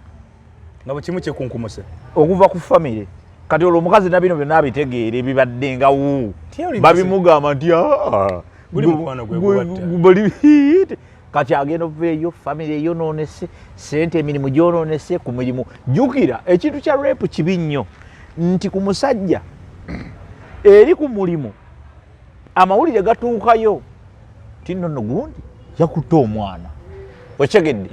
Speaker 1: Nga bwe kimu kyekunkumuse.
Speaker 2: Okuva ku famire. Kati olwo omukazi na bino byonna abitegeera ebibaddengawo,
Speaker 1: Tiyoli
Speaker 2: babimugamba nti, "Ah,
Speaker 1: Guli mukwano gwe gubatta."
Speaker 2: Kati agenda okuva eyo, famire eyonoonese, sente, emirimu gyonoonese ku mirimu. Jjukira ekintu kya rape kibi nnyo, nti ku musajja eri ku mulimu amawulire gatuukayo ti nno nno gundi yakutte omwana. Okitegedde?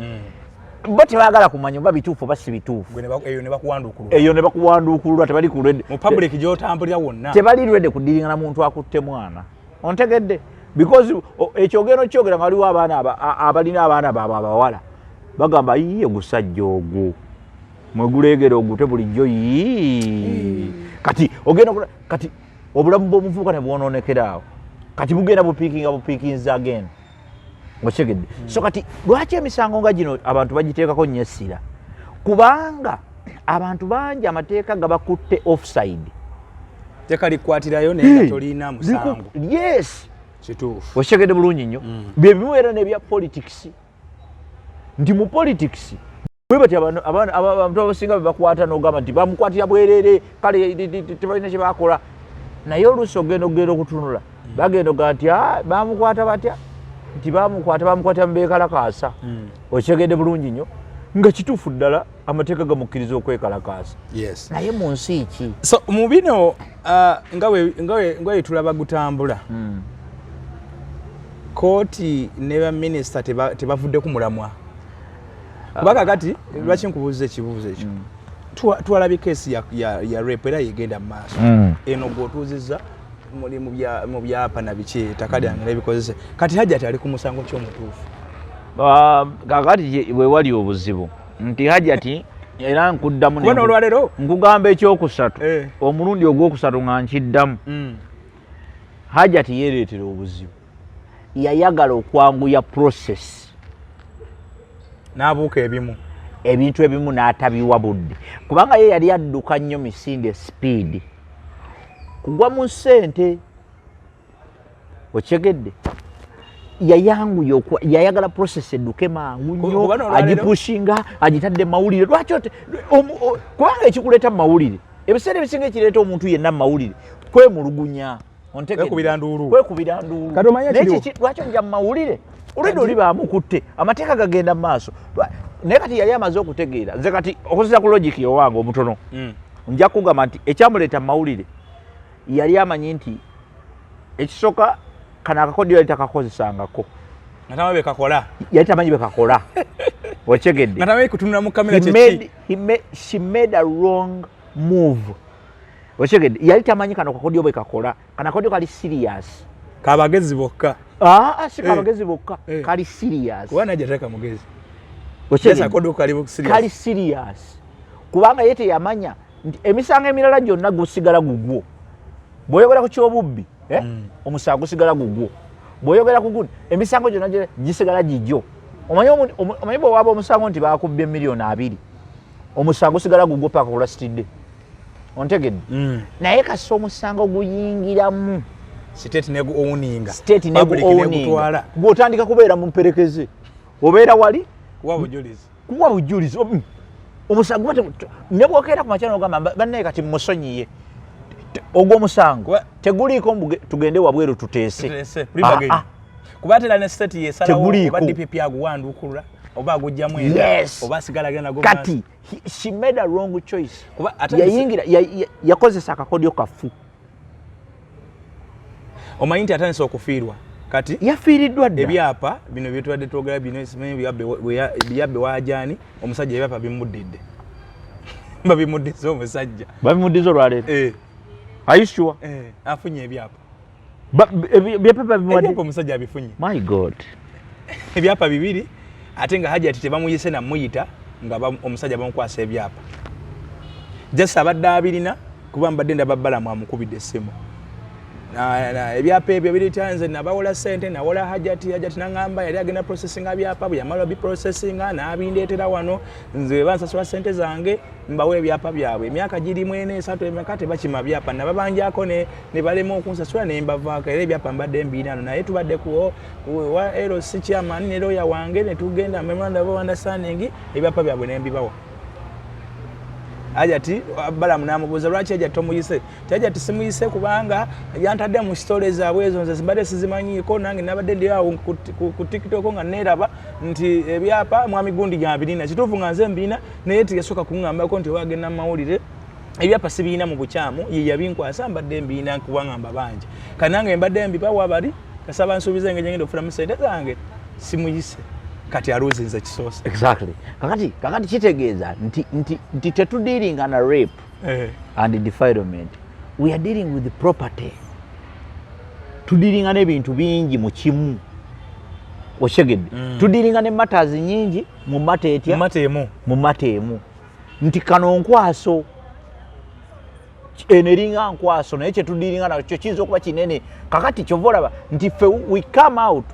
Speaker 2: Bo tebaagala kumanya oba bituufu oba si bituufu.
Speaker 1: Gwe eyo ne bakuwanduukulula.
Speaker 2: Eyo ne bakuwanduukulula, tebali ku ready.
Speaker 1: Mu public gy'otambulira wonna.
Speaker 2: Tebali ready kudealinga na muntu akutte mwana, ontegedde? Because ekyo ogenda okyogera nga waliwo abaana abalina abaana baabwe abawala, bagamba, "Yiye gusajja ogwo mweguleegera ogute bulijjo." Yii, kati ogenda kati obulamu bw'omuvubuka ne bwononekera awo. Kati bugenda bupickinga, bupickinza again, okitegedde? So kati lwaki emisango nga gino abantu bagiteekako nnyo essira? Kubanga abantu bangi amateeka gabakutte offside.
Speaker 1: Teeka likwatirayo naye nga tolina musango.
Speaker 2: Yes.
Speaker 1: Kituufu.
Speaker 2: Okitegedde bulungi nnyo? Bye bimu era n'ebya politics, nti mu politics bwe bati abantu abasinga be bakwata n'ogamba nti bamukwatira bwerere, kale tebalina kye bakola. Naye oluusi ogenda okutunula, bagenda ogamba nti, "Ah, bamukwata batya?" Nti bamukwata, bamukwatira mubeekalakaasa. Okitegedde bulungi nnyo nga kituufu ddala amateeka gamukkiriza okwekalakaasa. Naye mu nsi ki?
Speaker 1: So mu bino nga we tulaba gutambula, kooti ne baminisita tebavudde ku mulamwa. Kuba kakati lwaki nkubuuza ekibuuzo ekyo? Twalabye case ya rape, era yegenda mu maaso. Eno gweotuuzizza muli mu byapa na biki, ettaka lyange nebikozese. Kati Hajati ali ku musango ky'omutuufu?
Speaker 2: Ah, kakati bwe wali obuzibu nti Hajati, era nkuddamu
Speaker 1: Kuba n'olwaleero
Speaker 2: nkugamba ekyokusatu, omulundi ogwokusatu nga nkiddamu, Hajati yeereetera obuzibu. Yayagala okwanguya process.
Speaker 1: N'abuuka ebimu.
Speaker 2: Ebintu ebimu n'atabiwa budde, kubanga ye yali adduka nnyo misinde, speed, kugwa mu ssente. Okitegedde? Yayanguya, yayagala process edduke mangu nnyo.
Speaker 1: Kuba n'olwaleero-
Speaker 2: Agipushinga, agitadde mu mawulire. Lwaki kubanga ekikuleeta mu mawulire, ebiseera ebisinga ekireeta omuntu yenna mu mawulire kwemulugunya. Ontegedde?
Speaker 1: Kwekubira nduulu.
Speaker 2: Kwekubira nduulu.
Speaker 1: Kati omanye
Speaker 2: Naye
Speaker 1: ekiriwo?
Speaker 2: Lwaki ojja mu mawulire olwedde oli bamukutte, amateeka gagenda mu maaso? Naye kati yali amaze okutegeera. Nze kati okusinza ku logic owange omutono, nja kugamba nti ekyamuleeta mu mawulire, yali amanyi nti ekisooka kano akakodyo yali takakozesangako.
Speaker 1: Nga tamanyi bekakola.
Speaker 2: Yali tamanyi bekakola, okitegedde?
Speaker 1: Nga tamanyi kutunula mu kamera.
Speaker 2: He
Speaker 1: kyeki.
Speaker 2: She made a wrong move, okitegedde? Yali tamanyi kano kakodyo bwe kakola. Kano akakodyo kali serious.
Speaker 1: Kabagezi bokka.
Speaker 2: Ah, si kabagezi bokka. Kali serious.
Speaker 1: Kuba najja teeka mugezi.
Speaker 2: Okitegedde?
Speaker 1: Yes, akodyo kali serious.
Speaker 2: Kali serious, kubanga ye teyamanya nti emisango emirala gyonna gusigala gugwo. Bw'oyogera ku kyobubbi, eh? Omusango gusigala gugwo. Bw'oyogera ku gundi, emisango gyonna gisigala gigyo. Omanyi omanyi bwe waba omusango nti bakubbye 20 million, omusango gusigala gugwo paka ku last day, ontegedde? Naye kasita omusango guyingiramu
Speaker 1: state negu owninga,
Speaker 2: state
Speaker 1: public
Speaker 2: negu
Speaker 1: negutwala,
Speaker 2: gw'otandika kubeera mu mperekeze, obeera wali
Speaker 1: kuwa bujulizi.
Speaker 2: Kuwa bujulizi. Omusango guba ne bwokeera ku makya nogamba, "Bannaye kati musonyiye," ogwo omusango teguliiko mbu tugende wabweru tuteese.
Speaker 1: Tuteese, plea bargain.
Speaker 2: Ah, ah.
Speaker 1: Kuba ate era ne state yesalawo
Speaker 2: Teguliiko.
Speaker 1: oba DPP aguwanduukulula. Oba agugjamu enda, oba asigala agenda nago.
Speaker 2: Kati she made a wrong choice.
Speaker 1: Kuba ate
Speaker 2: yayingira yakozesa akakodyo kafu.
Speaker 1: Omanyi nti atandise okufiirwa kati.
Speaker 2: Yafiiriddwa dda.
Speaker 1: Ebyapa bino byetubadde twogera bino, simanyi byabbe wajani omusajja, ebyapa bimuddidde, babimuddiza omusajja.
Speaker 2: Babimuddiza olwaleero?
Speaker 1: Eh.
Speaker 2: Are you sure?
Speaker 1: Eh, afunye ebyapa.
Speaker 2: Ebyapa bimuwadde?
Speaker 1: Ebyapa omusajja abifunye.
Speaker 2: My God!
Speaker 1: Ebyapa bibiri, ate nga Hajati tebamuyise namuyita nga omusajja bamukwasa ebyapa. Just abadde abirina, kuba mbadde ndaba Balamu amukubidde essimu. Ebyapa ebyo biritya? Nze nabawola sente, nawola Hajati. Hajati naŋŋamba yali agenda processinga byapa, bwe yamala biprocessinga n'abindeetera wano. Nze bansasula sente zange, mbawa ebyapa byabwe. Emyaka girimu ena, esatu, emeka tebakima byapa. Nababanjako ne balema okunsasula, ne mbavaako, era ebyapa mbadde mbiina no. Naye tubadde ku wa LC chairman ne lawyer wange ne tugenda memorandum of understanding, ebyapa byabwe ne mbibawa. Hajati, Balamu namubuuza lwaki Hajati tomuyise. Ti Hajati simuyise kubanga yantadde mu story zaabwe ezo, nze mbadde sizimanyiiko. Nange nabadde ndi awo ku TikTok nga neeraba nti ebyapa mwami gundi gabirina. Kituufu nga nze mbirina, naye tiyasooka kuŋŋambako nti owagenda mu mawulire. Ebyapa sibirina mu bukyamu, ye yabinkwasa, mbadde mbirina kubanga mbabanja. Kati nange mbadde mbibawa bali kasaba nsuubiza engeri ngenda okufunamu sente zange, simuyise. Kati aluzinze kisoose.
Speaker 2: Exactly. Kakati kitegeeza nti tetudealinga na rape and defilement, we are dealing with property. Tudealinga n'ebintu bingi mu kimu, okitegedde? Tudealinga ne matters nyingi mu matter etya?
Speaker 1: Matter emu.
Speaker 2: Mu matter emu, nti kano nkwaso, eno eringa nkwaso, naye kyetudealinga nakyo kiyinza okuba kinene. Kakati kyova olaba nti ffe we come out,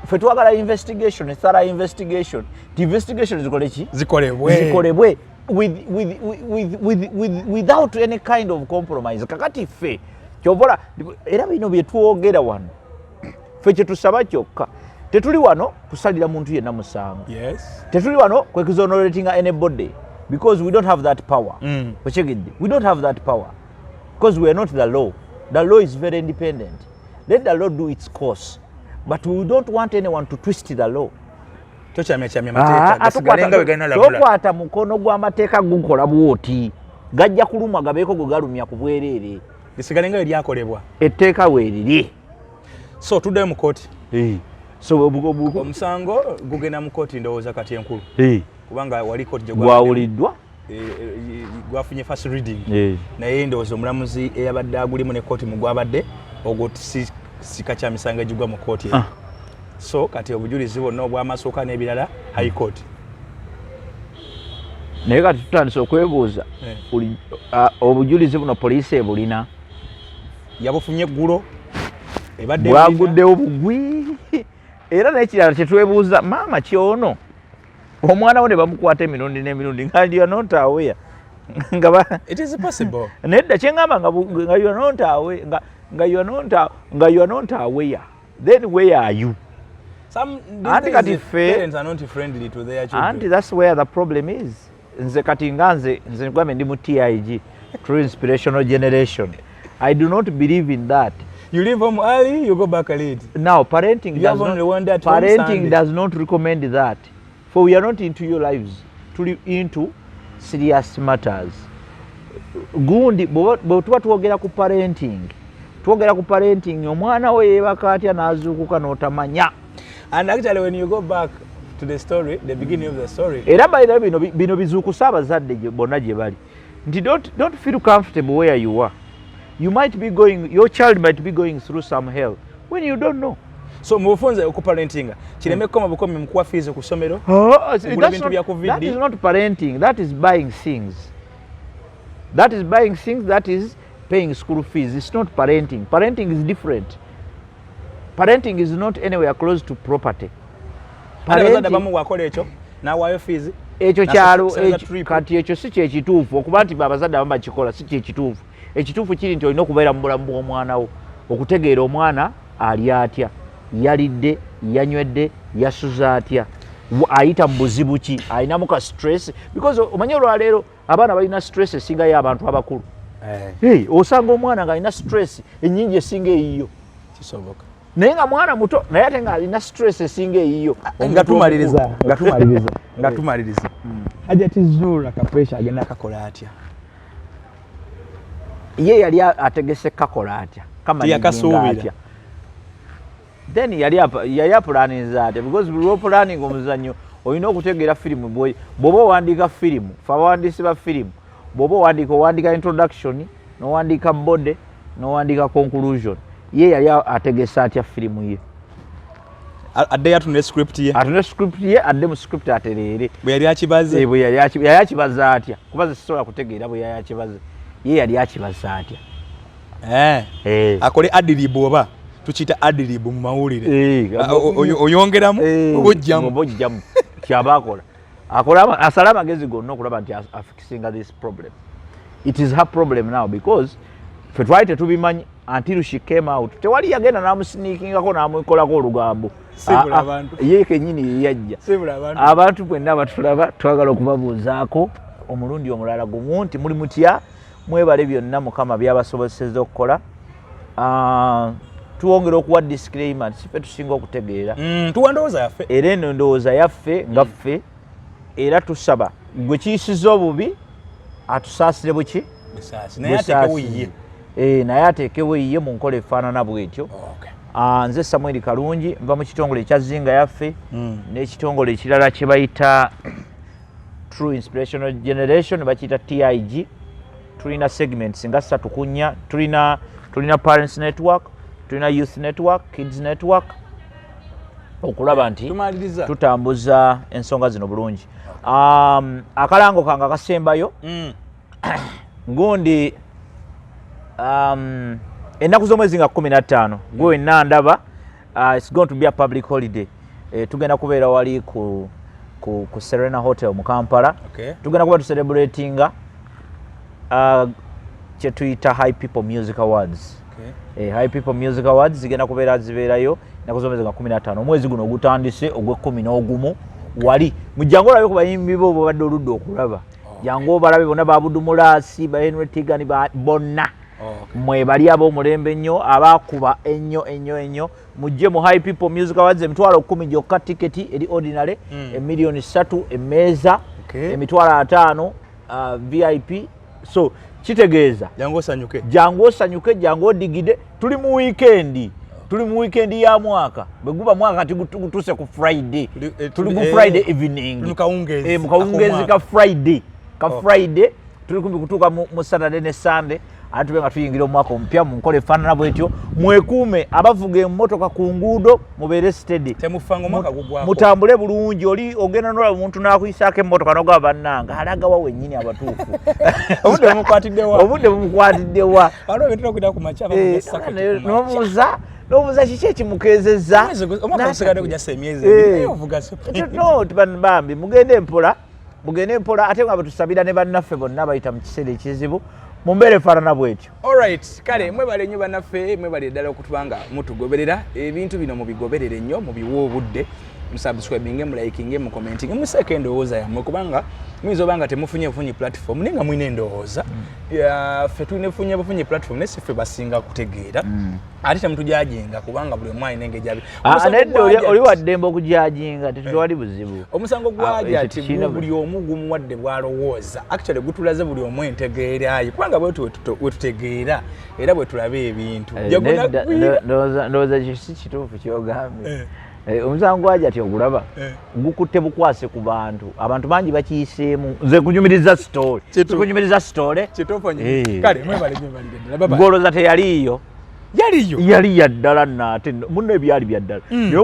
Speaker 2: ffe twagala investigation, thorough investigation, ti investigation zikole ki?
Speaker 1: Zikolebwe.
Speaker 2: Zikolebwe without any kind of compromise. Kakati ffe kyova era bino byetwogera wano, ffe kyetusaba kyokka, tetuli wano kusalira muntu yenna musango. Tetuli wano kwexoneratinga anybody because we don't have that power. Okitegedde? We don't have that power because we are not the law. The law is very independent. Let the law do its course, but we don't want anyone to twist the law.
Speaker 1: Tokyamyakyamya mateeka, gasigale nga bwe galina labula.
Speaker 2: Tokwata mukono gw'amateeka gukola bwoti, gajja kulumwa, gabeeko gwe galumya ku bwereere.
Speaker 1: Lisigale nga bwe lyakolebwa.
Speaker 2: Etteeka weeriri.
Speaker 1: So tuddeyo mu kooti.
Speaker 2: So
Speaker 1: Omusango gugenda mu kooti, ndowooza kati enkulu, kubanga wali kooti gye
Speaker 2: gwawuliddwa.
Speaker 1: Gwafunye first reading, naye ndowooza omulamuzi eyabadde agulimu ne kooti mu gwabadde ogwo si sika kya misango egigwa mu kooti eyo. So kati obujulizi bwonna obwamasooka n'ebirala, high court.
Speaker 2: Naye kati tutandise okwebuuza, obujulizi buno poliisi ebulina?
Speaker 1: Yabufunye eggulo, ebadde
Speaker 2: Bwaguddewo bugwi. Era n'ekirala kyetwebuuza, maama kyono omwana we ne bamukwata emirundi n'emirundi nga you are not aware nga
Speaker 1: It is possible.
Speaker 2: Nedda, kyeŋŋamba nga you are not aware, nga you are not aware, then where are you?
Speaker 1: Some
Speaker 2: Anti kati
Speaker 1: parents are not friendly to their children.
Speaker 2: Anti that's where the problem is. Nze kati nga nze nkugambe ndi mu TIG, True Inspirational Generation. I do not believe in that.
Speaker 1: You leave home early, you go back late.
Speaker 2: Now parenting
Speaker 1: You
Speaker 2: does
Speaker 1: have
Speaker 2: not,
Speaker 1: only one day at home,
Speaker 2: parenting
Speaker 1: Sunday.
Speaker 2: does not recommend that, for we are not into your lives, tuli into serious matters. Gundi bwe tuba twogera ku parenting, twogera ku parenting omwana we yeebaka atya n'azuukuka n'otamanya.
Speaker 1: And actually, when you go back to the story, the beginning of the story,
Speaker 2: Era by the way, bino bizuukusa abazadde bonna gye bali nti don't feel comfortable where you are. You might be going, your child might be going through some hell when you don't know.
Speaker 1: So mu bufunze okuparentinga kireme kukoma bukomi mu kuwa fees ku ssomero.
Speaker 2: Oh,
Speaker 1: Kugula
Speaker 2: that's
Speaker 1: bintu
Speaker 2: not,
Speaker 1: bya ku
Speaker 2: that
Speaker 1: VD.
Speaker 2: is not parenting. That is buying things. That is buying things. That is paying school fees. It's not parenting. Parenting is different. Parenting is not anywhere close to property.
Speaker 1: Ate abazadde
Speaker 2: Parenting-
Speaker 1: abamu bw'akola ekyo n'awaayo fees,
Speaker 2: Ekyo kyalo
Speaker 1: n'asenza trip.
Speaker 2: Kati ekyo si kyekituufu, okuba nti abazadde abamu bakikola si kyekituufu. Ekituufu kiri nti olina okubeera mu bulamu bw'omwana wo, okutegeera omwana ali atya, yalidde, yanywedde, yasuze atya, ayita mu buzibu ki, alinamu ka stress, because omanyi olwaleero abaana balina stress esingayo abantu abakulu.
Speaker 1: Eh,
Speaker 2: Hey, osanga omwana ng'alina stress ennyingi esinga eyiyo.
Speaker 1: Kisoboka.
Speaker 2: Naye nga mwana muto, naye ate ng'alina stress esinga eyiyo.
Speaker 1: Nga tumaliriza, nga tumaliriza, nga tumaliriza, Hajati Zuula ka pressure agenda kakola atya?
Speaker 2: Ye yali ategese kakola atya?
Speaker 1: Teyakasuubira.
Speaker 2: Atya? Then yali apulaninza atya? Because buli lwopulaninga omuzannyo, olina okutegeera firimu. Bw'oba owandiika firimu, fe abawandiisi ba firimu, bw'oba owandiika, owandiika introduction, n'owandiika body, n'owandiika conclusion. Ye yali ategese atya firimu ye?
Speaker 1: Addeyo atunule script ye.
Speaker 2: Atune script ye, adde mu script atereere.
Speaker 1: Bwe yali akibaze.
Speaker 2: Eh, bwe yali akibaza atya? Kuba ze sisobola kutegeera bwe yali akibaze. Ye yali akibaza atya?
Speaker 1: Eh. Akole adlib, oba tukiyita adlib mu mawulire. Oyongeramu oba ojjamu.
Speaker 2: Oba ojjamu. Kyaba akola, akola, asale amagezi gonna okulaba nti afikisinga this problem. It is her problem now, because fe twali tetubimanyi until she came out. Tewali yagenda n'amusneakingako n'amukolako olugambo.
Speaker 1: Sibula
Speaker 2: Ah, ah,
Speaker 1: abantu.
Speaker 2: ye kenyini yeyajja.
Speaker 1: Sibula abantu.
Speaker 2: Abantu bwenna batulaba, twagala okubabuuzaako omulundi omulala gumu nti muli mutya? Mwebale byonna Mukama byabasobosezza okukola. Ah, tuwongera okuwa disclaimer nti sife tusinga okutegeera.
Speaker 1: Tuwa ndowooza yaffe.
Speaker 2: Era eno ndowooza yaffe nga ffe, era tusaba gwe kiyisiza obubi atusaasire buki.
Speaker 1: Busaasi, naye ateekewo yiye.
Speaker 2: Eh, naye ateekewo yiye mu nkola efaanana bwetyo. Ah, nze Samuel Kalungi, nva mu kitongole ekya Zinga Yaffe n'ekitongole ekirala kye bayita True Inspirational Generation, bakiyita TIG. Tulina segments nga ssatu ku nnya. Tulina Parents Network, tulina Youth Network, Kids Network, okulaba nti
Speaker 1: Tumaliriza.
Speaker 2: tutambuza ensonga zino bulungi. Akalango kange akasembayo, gundi ennaku z'omwezi nga 15, gwe wenna ndaba, it's going to be a public holiday. Tugenda kubeera wali ku Serena Hotel mu Kampala. Tugenda kuba tucelebratinga kyetuyita High People Music Awards. High People Music Awards zigenda kubeera, zibeerayo ennaku z'omwezi nga 15, omwezi guno ogutandise ogw'e-11. Wali mujjangu olabe ku bayimbi bo bobadde oludde okulaba. Jangu obalabe bonna, babudumulaasi, ba Henry Tigan, bonna. Mwe bali ab'omulembe ennyo, abakuba ennyo ennyo ennyo. Mujje mu High People Music Awards. 100,000 gyokka tiketi eri ordinary, 3 million emmeeza, 50,000 VIP. So kitegeeza
Speaker 1: Jangu osanyuke.
Speaker 2: Jangu osanyuke, jangu odigide. Tuli mu weekend, tuli mu weekend ya mwaka. Bwe guba mwaka kati gutuuse ku Friday. Tuli ku Friday evening.
Speaker 1: Tuli mu kawungeezi
Speaker 2: Mu kawungeezi
Speaker 1: ak'omwaka.
Speaker 2: ka Friday, ka Friday. Tuli kumpi kutuuka mu Saturday ne Sunday, ate tube nga tuyingira omwaka omupya mu nkola efaanana bwetyo. Mwekuume abavuga emmotoka ku nguudo, mubeere steady.
Speaker 1: Temufanga, omwaka gugwako.
Speaker 2: Mutambule bulungi. Oli ogenda nolaba omuntu n'akuyisaako emmotoka nogaba, bannanga, alagawa wennyini abatuufu?
Speaker 1: Obudde bumukwatiddewa?
Speaker 2: Obudde bumukwatiddewa?
Speaker 1: Waliwo ebintu okuyita ku makya.
Speaker 2: Nobuuza kiki ekimukeezezza.
Speaker 1: Omwaka gusigadde kujasa emyezi 2, naye ovuga speed.
Speaker 2: No, bambi mugende mpola, mugende mpola. Ate nga bwetusabira ne bannaffe bonna bayita mu kiseera ekizibu mu mbeera efaanana bwetyo.
Speaker 1: Alright, kale mwebale nnyo bannaffe, mwebale ddala okutuba nga mutugoberera. Ebintu bino mubigoberere nnyo, mubiwe obudde, musubscribinge, mulikinge, mucommentinge, museeko endowooza yammwe, kubanga muyinza oba nga temufunye bufunyi platform, naye nga mulina endowooza. Ffe tulina bufunye bufunyi platform, naye si ffe basinga kutegeera. Ate temutujudginga, kubanga buli omu alina engeri gyabi.
Speaker 2: Ah, nedda, oli waddembe okujudginga, tetwali buzibu.
Speaker 1: Omusango
Speaker 2: Ah,
Speaker 1: gwaja
Speaker 2: ekyo
Speaker 1: ti
Speaker 2: tekirina
Speaker 1: buli omu gumuwadde bwalowooza. Actually gutulaze buli omu entegeeraye, kubanga bwe wetutegeera era bwe tulaba ebintu.
Speaker 2: Eh, nedda, ndowooza ekyo si kituufu kyogambye. Omusango gwaja ti ogulaba gukutte bukwase ku bantu, abantu bangi bakiyiseemu. Nze kunyumiriza story. Sikunyumiriza story.
Speaker 1: Kituufu nnyo.
Speaker 2: Eh.
Speaker 1: Kale mwebale nnyo, mbalire ddala. Bye bye.
Speaker 2: Gwolooza teyaliiyo?
Speaker 1: Yaliyo.
Speaker 2: Yali ya ddala nno, ate nno munno ebyali bya ddala. Naye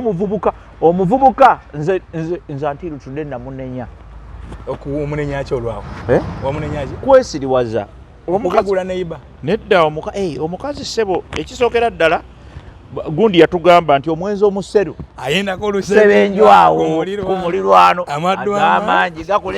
Speaker 2: omuvubuka nze anti lutudde namunenya.
Speaker 1: Omunenyaki olwawo?
Speaker 2: Eh?
Speaker 1: Wamunenyaki?
Speaker 2: Kwesiriwaza.
Speaker 1: Okugagula neiba?
Speaker 2: Nedda, omukazi ssebo, ekisookera ddala, gundi yatugamba nti omwenzi omuseru
Speaker 1: ayendako
Speaker 2: sebenjwawo
Speaker 1: olusebenjwawo
Speaker 2: ku mulirwano.
Speaker 1: Amaddu
Speaker 2: amangi gakola.